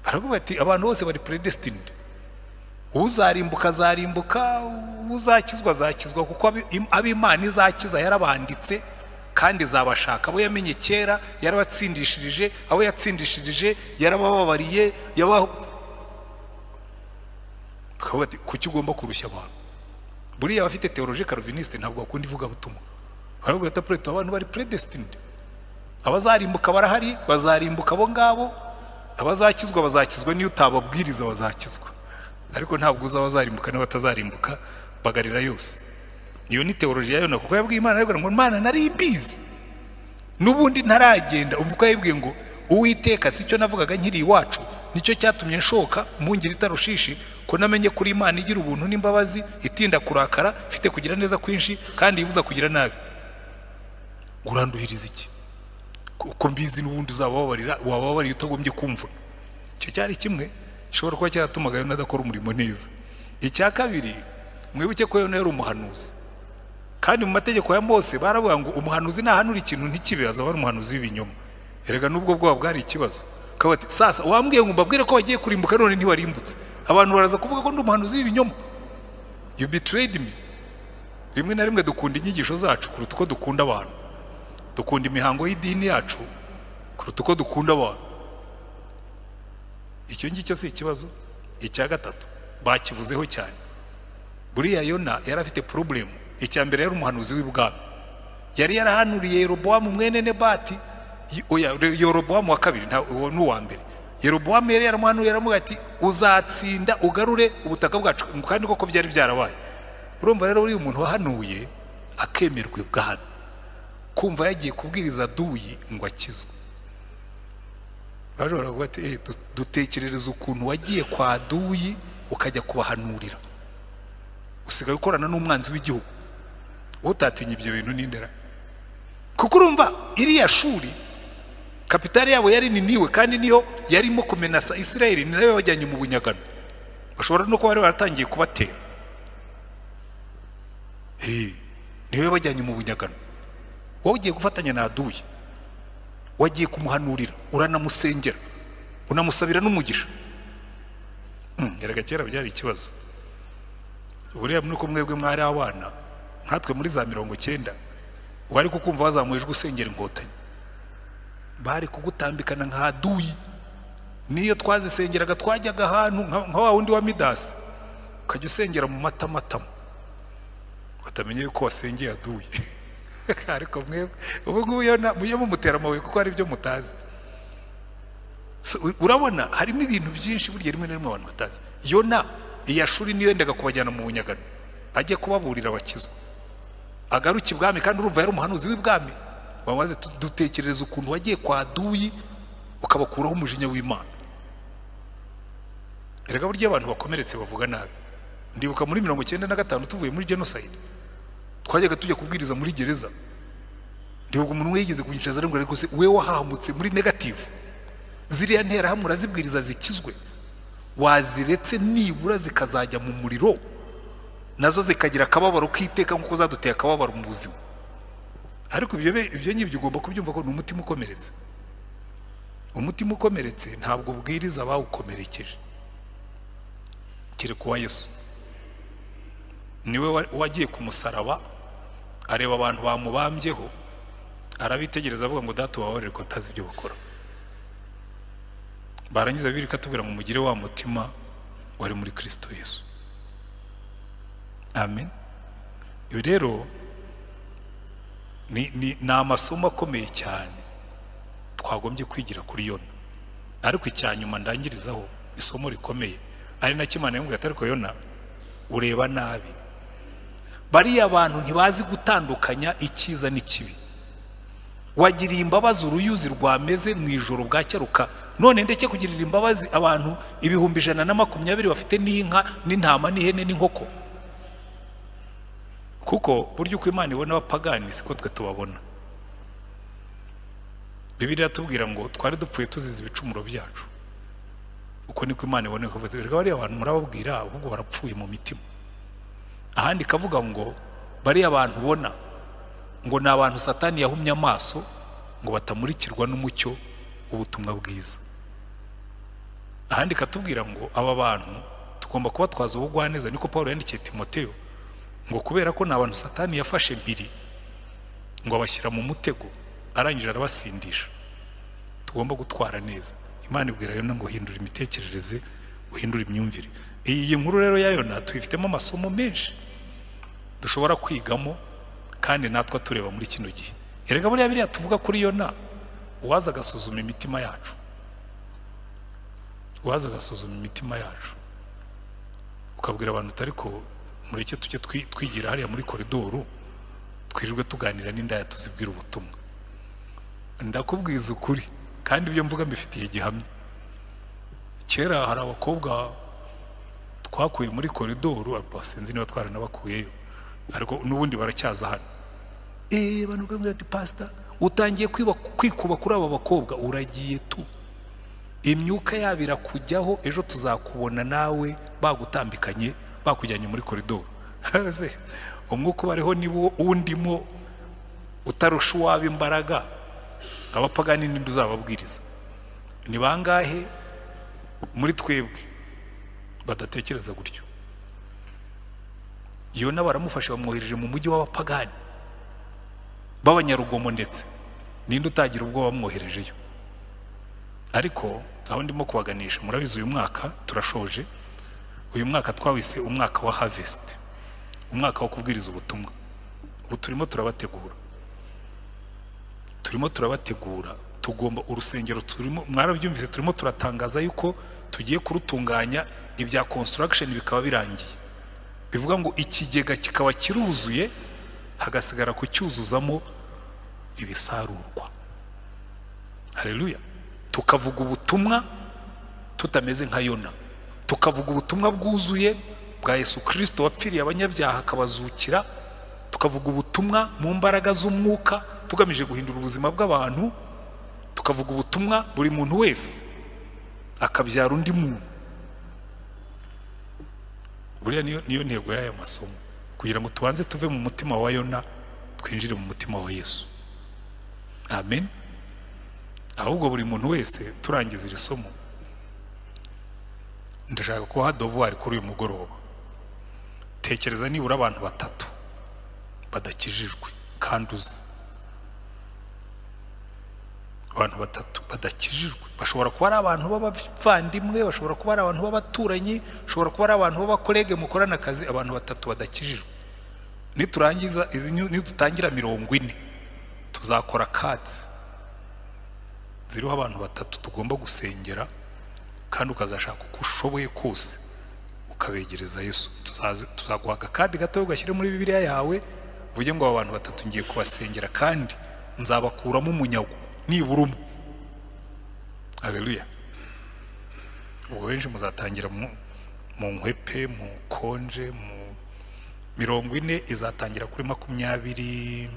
Baravuga bati abantu bose bari predestined, uzarimbuka azarimbuka, uzakizwa azakizwa, kuko ab'Imana izakiza yarabanditse kandi izabashaka. Abo yamenye kera yarabatsindishirije, abo yatsindishirije yarabababariye. Bakavuga bati: "Kuki ugomba kurushya abantu?" Buriya abafite théologie calviniste ntabwo bakunda ivugabutumwa. Baravuga bati: "Preto, abantu bari predestined, abazarimbuka barahari, bazarimbuka abo ngabo, abazakizwa bazakizwa, niyo utababwiriza bazakizwa, ariko ntabwo uzi abazarimbuka n'abatazarimbuka, bagarira yose." Iyo ni théologie ya Yona, kuko yabwiye Imana, arabwira ngo: "Imana, nari mbizi n'ubundi ntaragenda." Umva uko yabibwiye ngo: "Uwiteka, si cyo navugaga nkiri iwacu nicyo cyatumye nshoka mpungire i Tarushishi, ko namenye kuri Imana igira ubuntu n'imbabazi, itinda kurakara, ifite kugira neza kwinshi kandi yibuza kugira nabi. Uranduhiriza iki, ko mbizi n'ubundi uzabababarira, wababarira utagombye kumva?" Icyo cyari kimwe gishobora kuba cyaratumaga Yona adakora umurimo neza. Icya kabiri, mwibuke ko Yona yari umuhanuzi, kandi mu mategeko ya Mose baravuga ngo umuhanuzi nahanura ikintu ntikibe, azaba ari umuhanuzi w'ibinyoma. Erega nubwo bwoba bwari ikibazo. Kavuga ati: "Sasa wambwiye ngo mbabwire ko bagiye kurimbuka, none ntiwarimbutse, abantu baraza kuvuga ko ndi umuhanuzi w'ibinyoma. You betrayed me." Rimwe na rimwe dukunda inyigisho zacu kuruta uko dukunda abantu, dukunda imihango y'idini yacu kuruta uko dukunda abantu. Icyo ngicyo si ikibazo. Icya gatatu bakivuzeho cyane: buriya Yona yari afite problème. Icya mbere, yari umuhanuzi w'ibwami, yari yarahanuriye Yerobowamu mwene Nebati. Oya, Yerobowamu wa kabiri, uwo ni uwa mbere. Yerobowamu yari yaramuhanuriye, aramubwira ati: "Uzatsinda ugarure ubutaka bwacu", kandi koko byari byarabaye. Urumva rero, uriya umuntu wahanuye akemerwa ibwami, kumva yagiye kubwiriza duyi ngo akizwe, bashobora kuvuga ati: "Dutekerereza ukuntu wagiye kwa duyi ukajya kubahanurira, usigaye ukorana n'umwanzi w'igihugu." Utatinya ibyo bintu n'indera, kuko urumva iriya shuri capitale yabo yari Niniwe, kandi niyo yarimo kumenasa Isirayeli, ni nayo yabajyanye mu bunyagano. Bashobora no kuba bari baratangiye kubatera. Niyo yabajyanye mu bunyagano. Wowe ugiye gufatanya na aduye, wagiye kumuhanurira, uranamusengera, unamusabira n'umugisha. Erega kera byari ikibazo. Buriya nuko mwebwe mwari abana, nkatwe muri za 90 wari kukumva wazamuye ijwi usengera Inkotanyi, bari kugutambikana nka aduyi. Niyo twazisengeraga, twajyaga ahantu nka wa wundi wa Midasi, ukajya usengera mu matamatama, batamenye yuko wasengeye aduyi. Ariko mwebwe ubu ngubu mujye mumutera amabuye, kuko hari ibyo mutazi. So, urabona harimo ibintu byinshi burya rimwe na rimwe abantu batazi. Yona, iya shuri niyo yendaga kubajyana mu bunyagano, ajye kubaburira abakizwa, agaruke ibwami, kandi urumva yari umuhanuzi w'ibwami. Bamaze dutekerereza ukuntu wagiye kwa duyi ukabakuraho umujinya w'Imana. Erega burya abantu bakomeretse bavuga nabi. Ndibuka muri 95 tuvuye muri genocide, twajyaga tujya kubwiriza muri gereza. Ndibuka umuntu umwe yigeze kunyicaza arambwira: "Ariko se we wahamutse muri negative, ziriya nterahamwe urazibwiriza zikizwe? Waziretse nibura zikazajya mu muriro, nazo zikagira akababaro k'iteka nk'uko zaduteye akababaro mu buzima." Ariko ibyo ngibyo ugomba kubyumva ko ni umutima ukomeretse. Umutima ukomeretse ntabwo ubwiriza abawukomerekeje, kereka uwa Yesu. Niwe wagiye ku musaraba, areba abantu bamubambyeho, arabitegereza, avuga ngo: "Data, ubabarire ko atazi ibyo bakora." Barangiza Bibiliya ikatubwira ngo mugire wa mutima wari muri Kristo Yesu. Amen. Ibi rero ni amasomo akomeye cyane twagombye kwigira kuri Yona. Ariko icya nyuma ndangirizaho, isomo rikomeye, ari nacyo Imana yamubwiye ati: "Ariko Yona, ureba nabi. Bariya bantu ntibazi gutandukanya icyiza n'ikibi. Wagiriye imbabazi uruyuzi rwameze mu ijoro bwacyaruka, none ndeke kugirira imbabazi abantu 120,000 bafite n'inka n'intama n'ihene n'inkoko?" Kuko burya uko Imana ibona abapagani siko twe tubabona. Bibiliya iratubwira ngo twari dupfuye tuzize ibicumuro byacu. Uko niko Imana ibona, ikavuga: "Erega bariya bantu murababwira, ahubwo barapfuye mu mitima." Ahandi ikavuga ngo bariya bantu ubona ngo ni abantu Satani yahumye amaso ngo batamurikirwa n'umucyo w'ubutumwa bwiza. Ahandi ikatubwira ngo aba bantu tugomba kubatwaza ubugwaneza. Niko Paul yandikiye Timoteyo, ngo kubera ko ni abantu Satani yafashe mpiri, ngo abashyira mu mutego, arangije arabasindisha, tugomba gutwara neza. Imana ibwira Yona ngo hindura imitekerereze, uhindure imyumvire. Iyi nkuru rero ya Yona tuyifitemo amasomo menshi dushobora kwigamo, kandi natwe tureba muri kino gihe. Erega buriya biriya tuvuga kuri Yona, uwaza agasuzuma imitima yacu, uwaza agasuzuma imitima yacu, ukabwira abantu utari ko mureke tujye twigira hariya muri koridoru, twirirwe tuganira n'indaya, tuzibwira ubutumwa, ndakubwiza ukuri, kandi ibyo mvuga mbifitiye gihamya. Kera hari abakobwa twakuye muri koridoru, ariko sinzi niba twaranabakuyeyo, ariko n'ubundi baracyaza hano. Abantu bakambwira ati: "Pasita, utangiye kwikuba kuri aba bakobwa, uragiye tu, imyuka yabo irakujyaho, ejo tuzakubona nawe bagutambikanye, bakujyanye muri koridoru." Ese umwuka ubariho niba undimo utarusha uwaba imbaraga, abapagani ninde uzababwiriza? Ni bangahe muri twebwe badatekereza gutyo? Yona baramufashe, bamwohereje mu mujyi w'abapagani b'abanyarugomo, ndetse ninde utagira ubwoba bamwoherejeyo? Ariko aho ndimo kubaganisha, murabizi, uyu mwaka turashoje. Uyu mwaka twawise umwaka wa harvest, umwaka wo kubwiriza ubutumwa. Ubu turimo turabategura, turimo turabategura. Tugomba urusengero turimo, mwarabyumvise, turimo turatangaza yuko tugiye kurutunganya, ibya construction bikaba birangiye, bivuga ngo ikigega kikaba kiruzuye, hagasigara kucyuzuzamo ibisarurwa. Haleluya! Tukavuga ubutumwa tutameze nka Yona, tukavuga ubutumwa bwuzuye bwa Yesu Kirisito wapfiriye abanyabyaha akabazukira, tukavuga ubutumwa mu mbaraga z'umwuka tugamije guhindura ubuzima bw'abantu, tukavuga ubutumwa buri muntu wese akabyara undi muntu. Buriya niyo ntego y'aya masomo, kugira ngo tubanze tuve mu mutima wa Yona twinjire mu mutima wa Yesu. Amen. Ahubwo buri muntu wese, turangiza iri somo, ndashaka kubaha devoir kuri uyu mugoroba. Tekereza nibura abantu batatu badakijijwe kandi uzi, abantu batatu badakijijwe. Bashobora kuba ari abantu b'abavandimwe, bashobora kuba ari abantu b'abaturanyi, bashobora kuba ari abantu b'abakolege mukorana akazi. Abantu batatu badakijijwe. Niturangiza izi nidutangira 40, tuzakora cards ziriho abantu batatu tugomba gusengera, kandi ukazashaka uko ushoboye kose ukabegereza Yesu. Tuzaguha agakadi gato ugashyire muri Bibiliya yawe, uvuge ngo: "Aba bantu batatu ngiye kubasengera." Kandi Nzabakuramo umunyago nibura umwe. Haleluya! Ubwo benshi muzatangira mu nkwepe, mu konje, mu 40 izatangira kuri 27,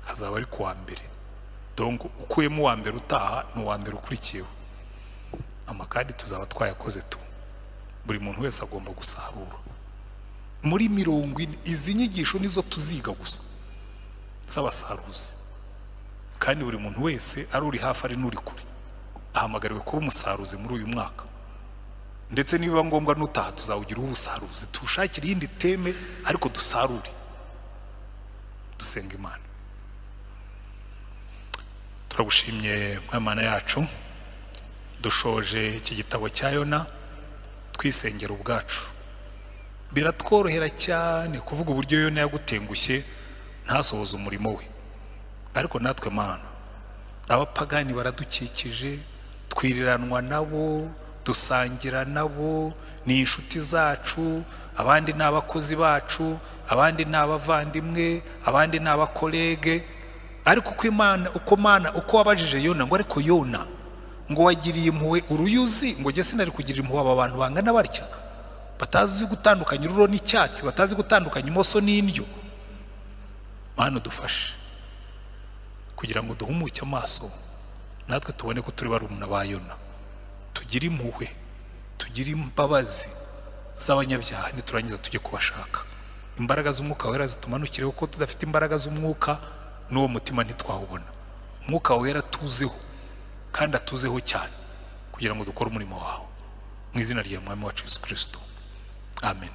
hazaba ari kuwa mbere. Donc ukuyemo uwa mbere utaha, ni uwa mbere ukurikiyeho. Amakadi tuzaba twayakoze tu. Buri muntu wese agomba gusarura muri 40. Izi nyigisho nizo tuziga gusa z'abasaruzi, kandi buri muntu wese, ari uri hafi ari n'uri kure, ahamagariwe kuba umusaruzi muri uyu mwaka. Ndetse nibiba ngombwa n'utaha tuzawugira ubusaruzi, tuwushakire iyindi theme, ariko dusarure. Dusenga Imana. Turagushimye, Mana yacu. Dushoje iki gitabo cya Yona twisengera ubwacu. Biratworohera cyane kuvuga uburyo Yona yagutengushye ntasohoze umurimo we, ariko natwe, Mana, abapagani baradukikije, twiriranwa nabo, dusangira nabo, ni inshuti zacu, abandi ni abakozi bacu, abandi ni abavandimwe, abandi ni abacollègue. Ariko uko Imana, uko Mana, uko wabajije Yona ngo: "Ariko Yona, ngo wagiriye impuhwe uruyuzi, ngo jye sinari kugirira impuhwe aba bantu bangana batya, batazi gutandukanya ururo n'icyatsi, batazi gutandukanya imoso n'indyo?" Mana, dufashe kugira ngo duhumuke amaso, natwe tubone ko turi barumuna ba Yona, tugire impuhwe, tugire imbabazi z'abanyabyaha. Niturangiza tujye kubashaka. Imbaraga z'Umwuka Wera zitumanukireho, kuko tudafite imbaraga z'Umwuka n'uwo mutima ntitwawubona. Umwuka Wera tuzeho kandi atuzeho cyane kugira ngo dukore umurimo wawe, mu izina rya Mwami wacu Yesu Kirisito, amen.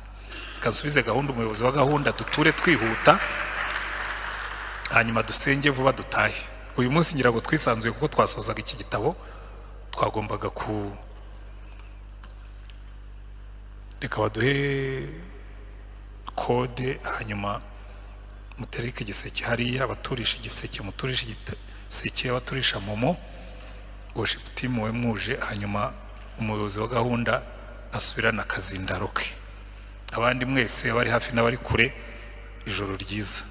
Reka nsubize gahunda umuyobozi wa gahunda, duture twihuta, hanyuma dusenge vuba dutahe. Uyu munsi ngira ngo twisanzuye kuko twasozaga iki gitabo, twagombaga ku reka baduhe code, hanyuma mutereke igiseke hariya. Abaturisha igiseke muturisha igiseke, abaturisha momo, worship team we muje, hanyuma umuyobozi wa gahunda asubirane akazindaro ke. Abandi mwese, abari hafi n'abari kure, ijoro ryiza.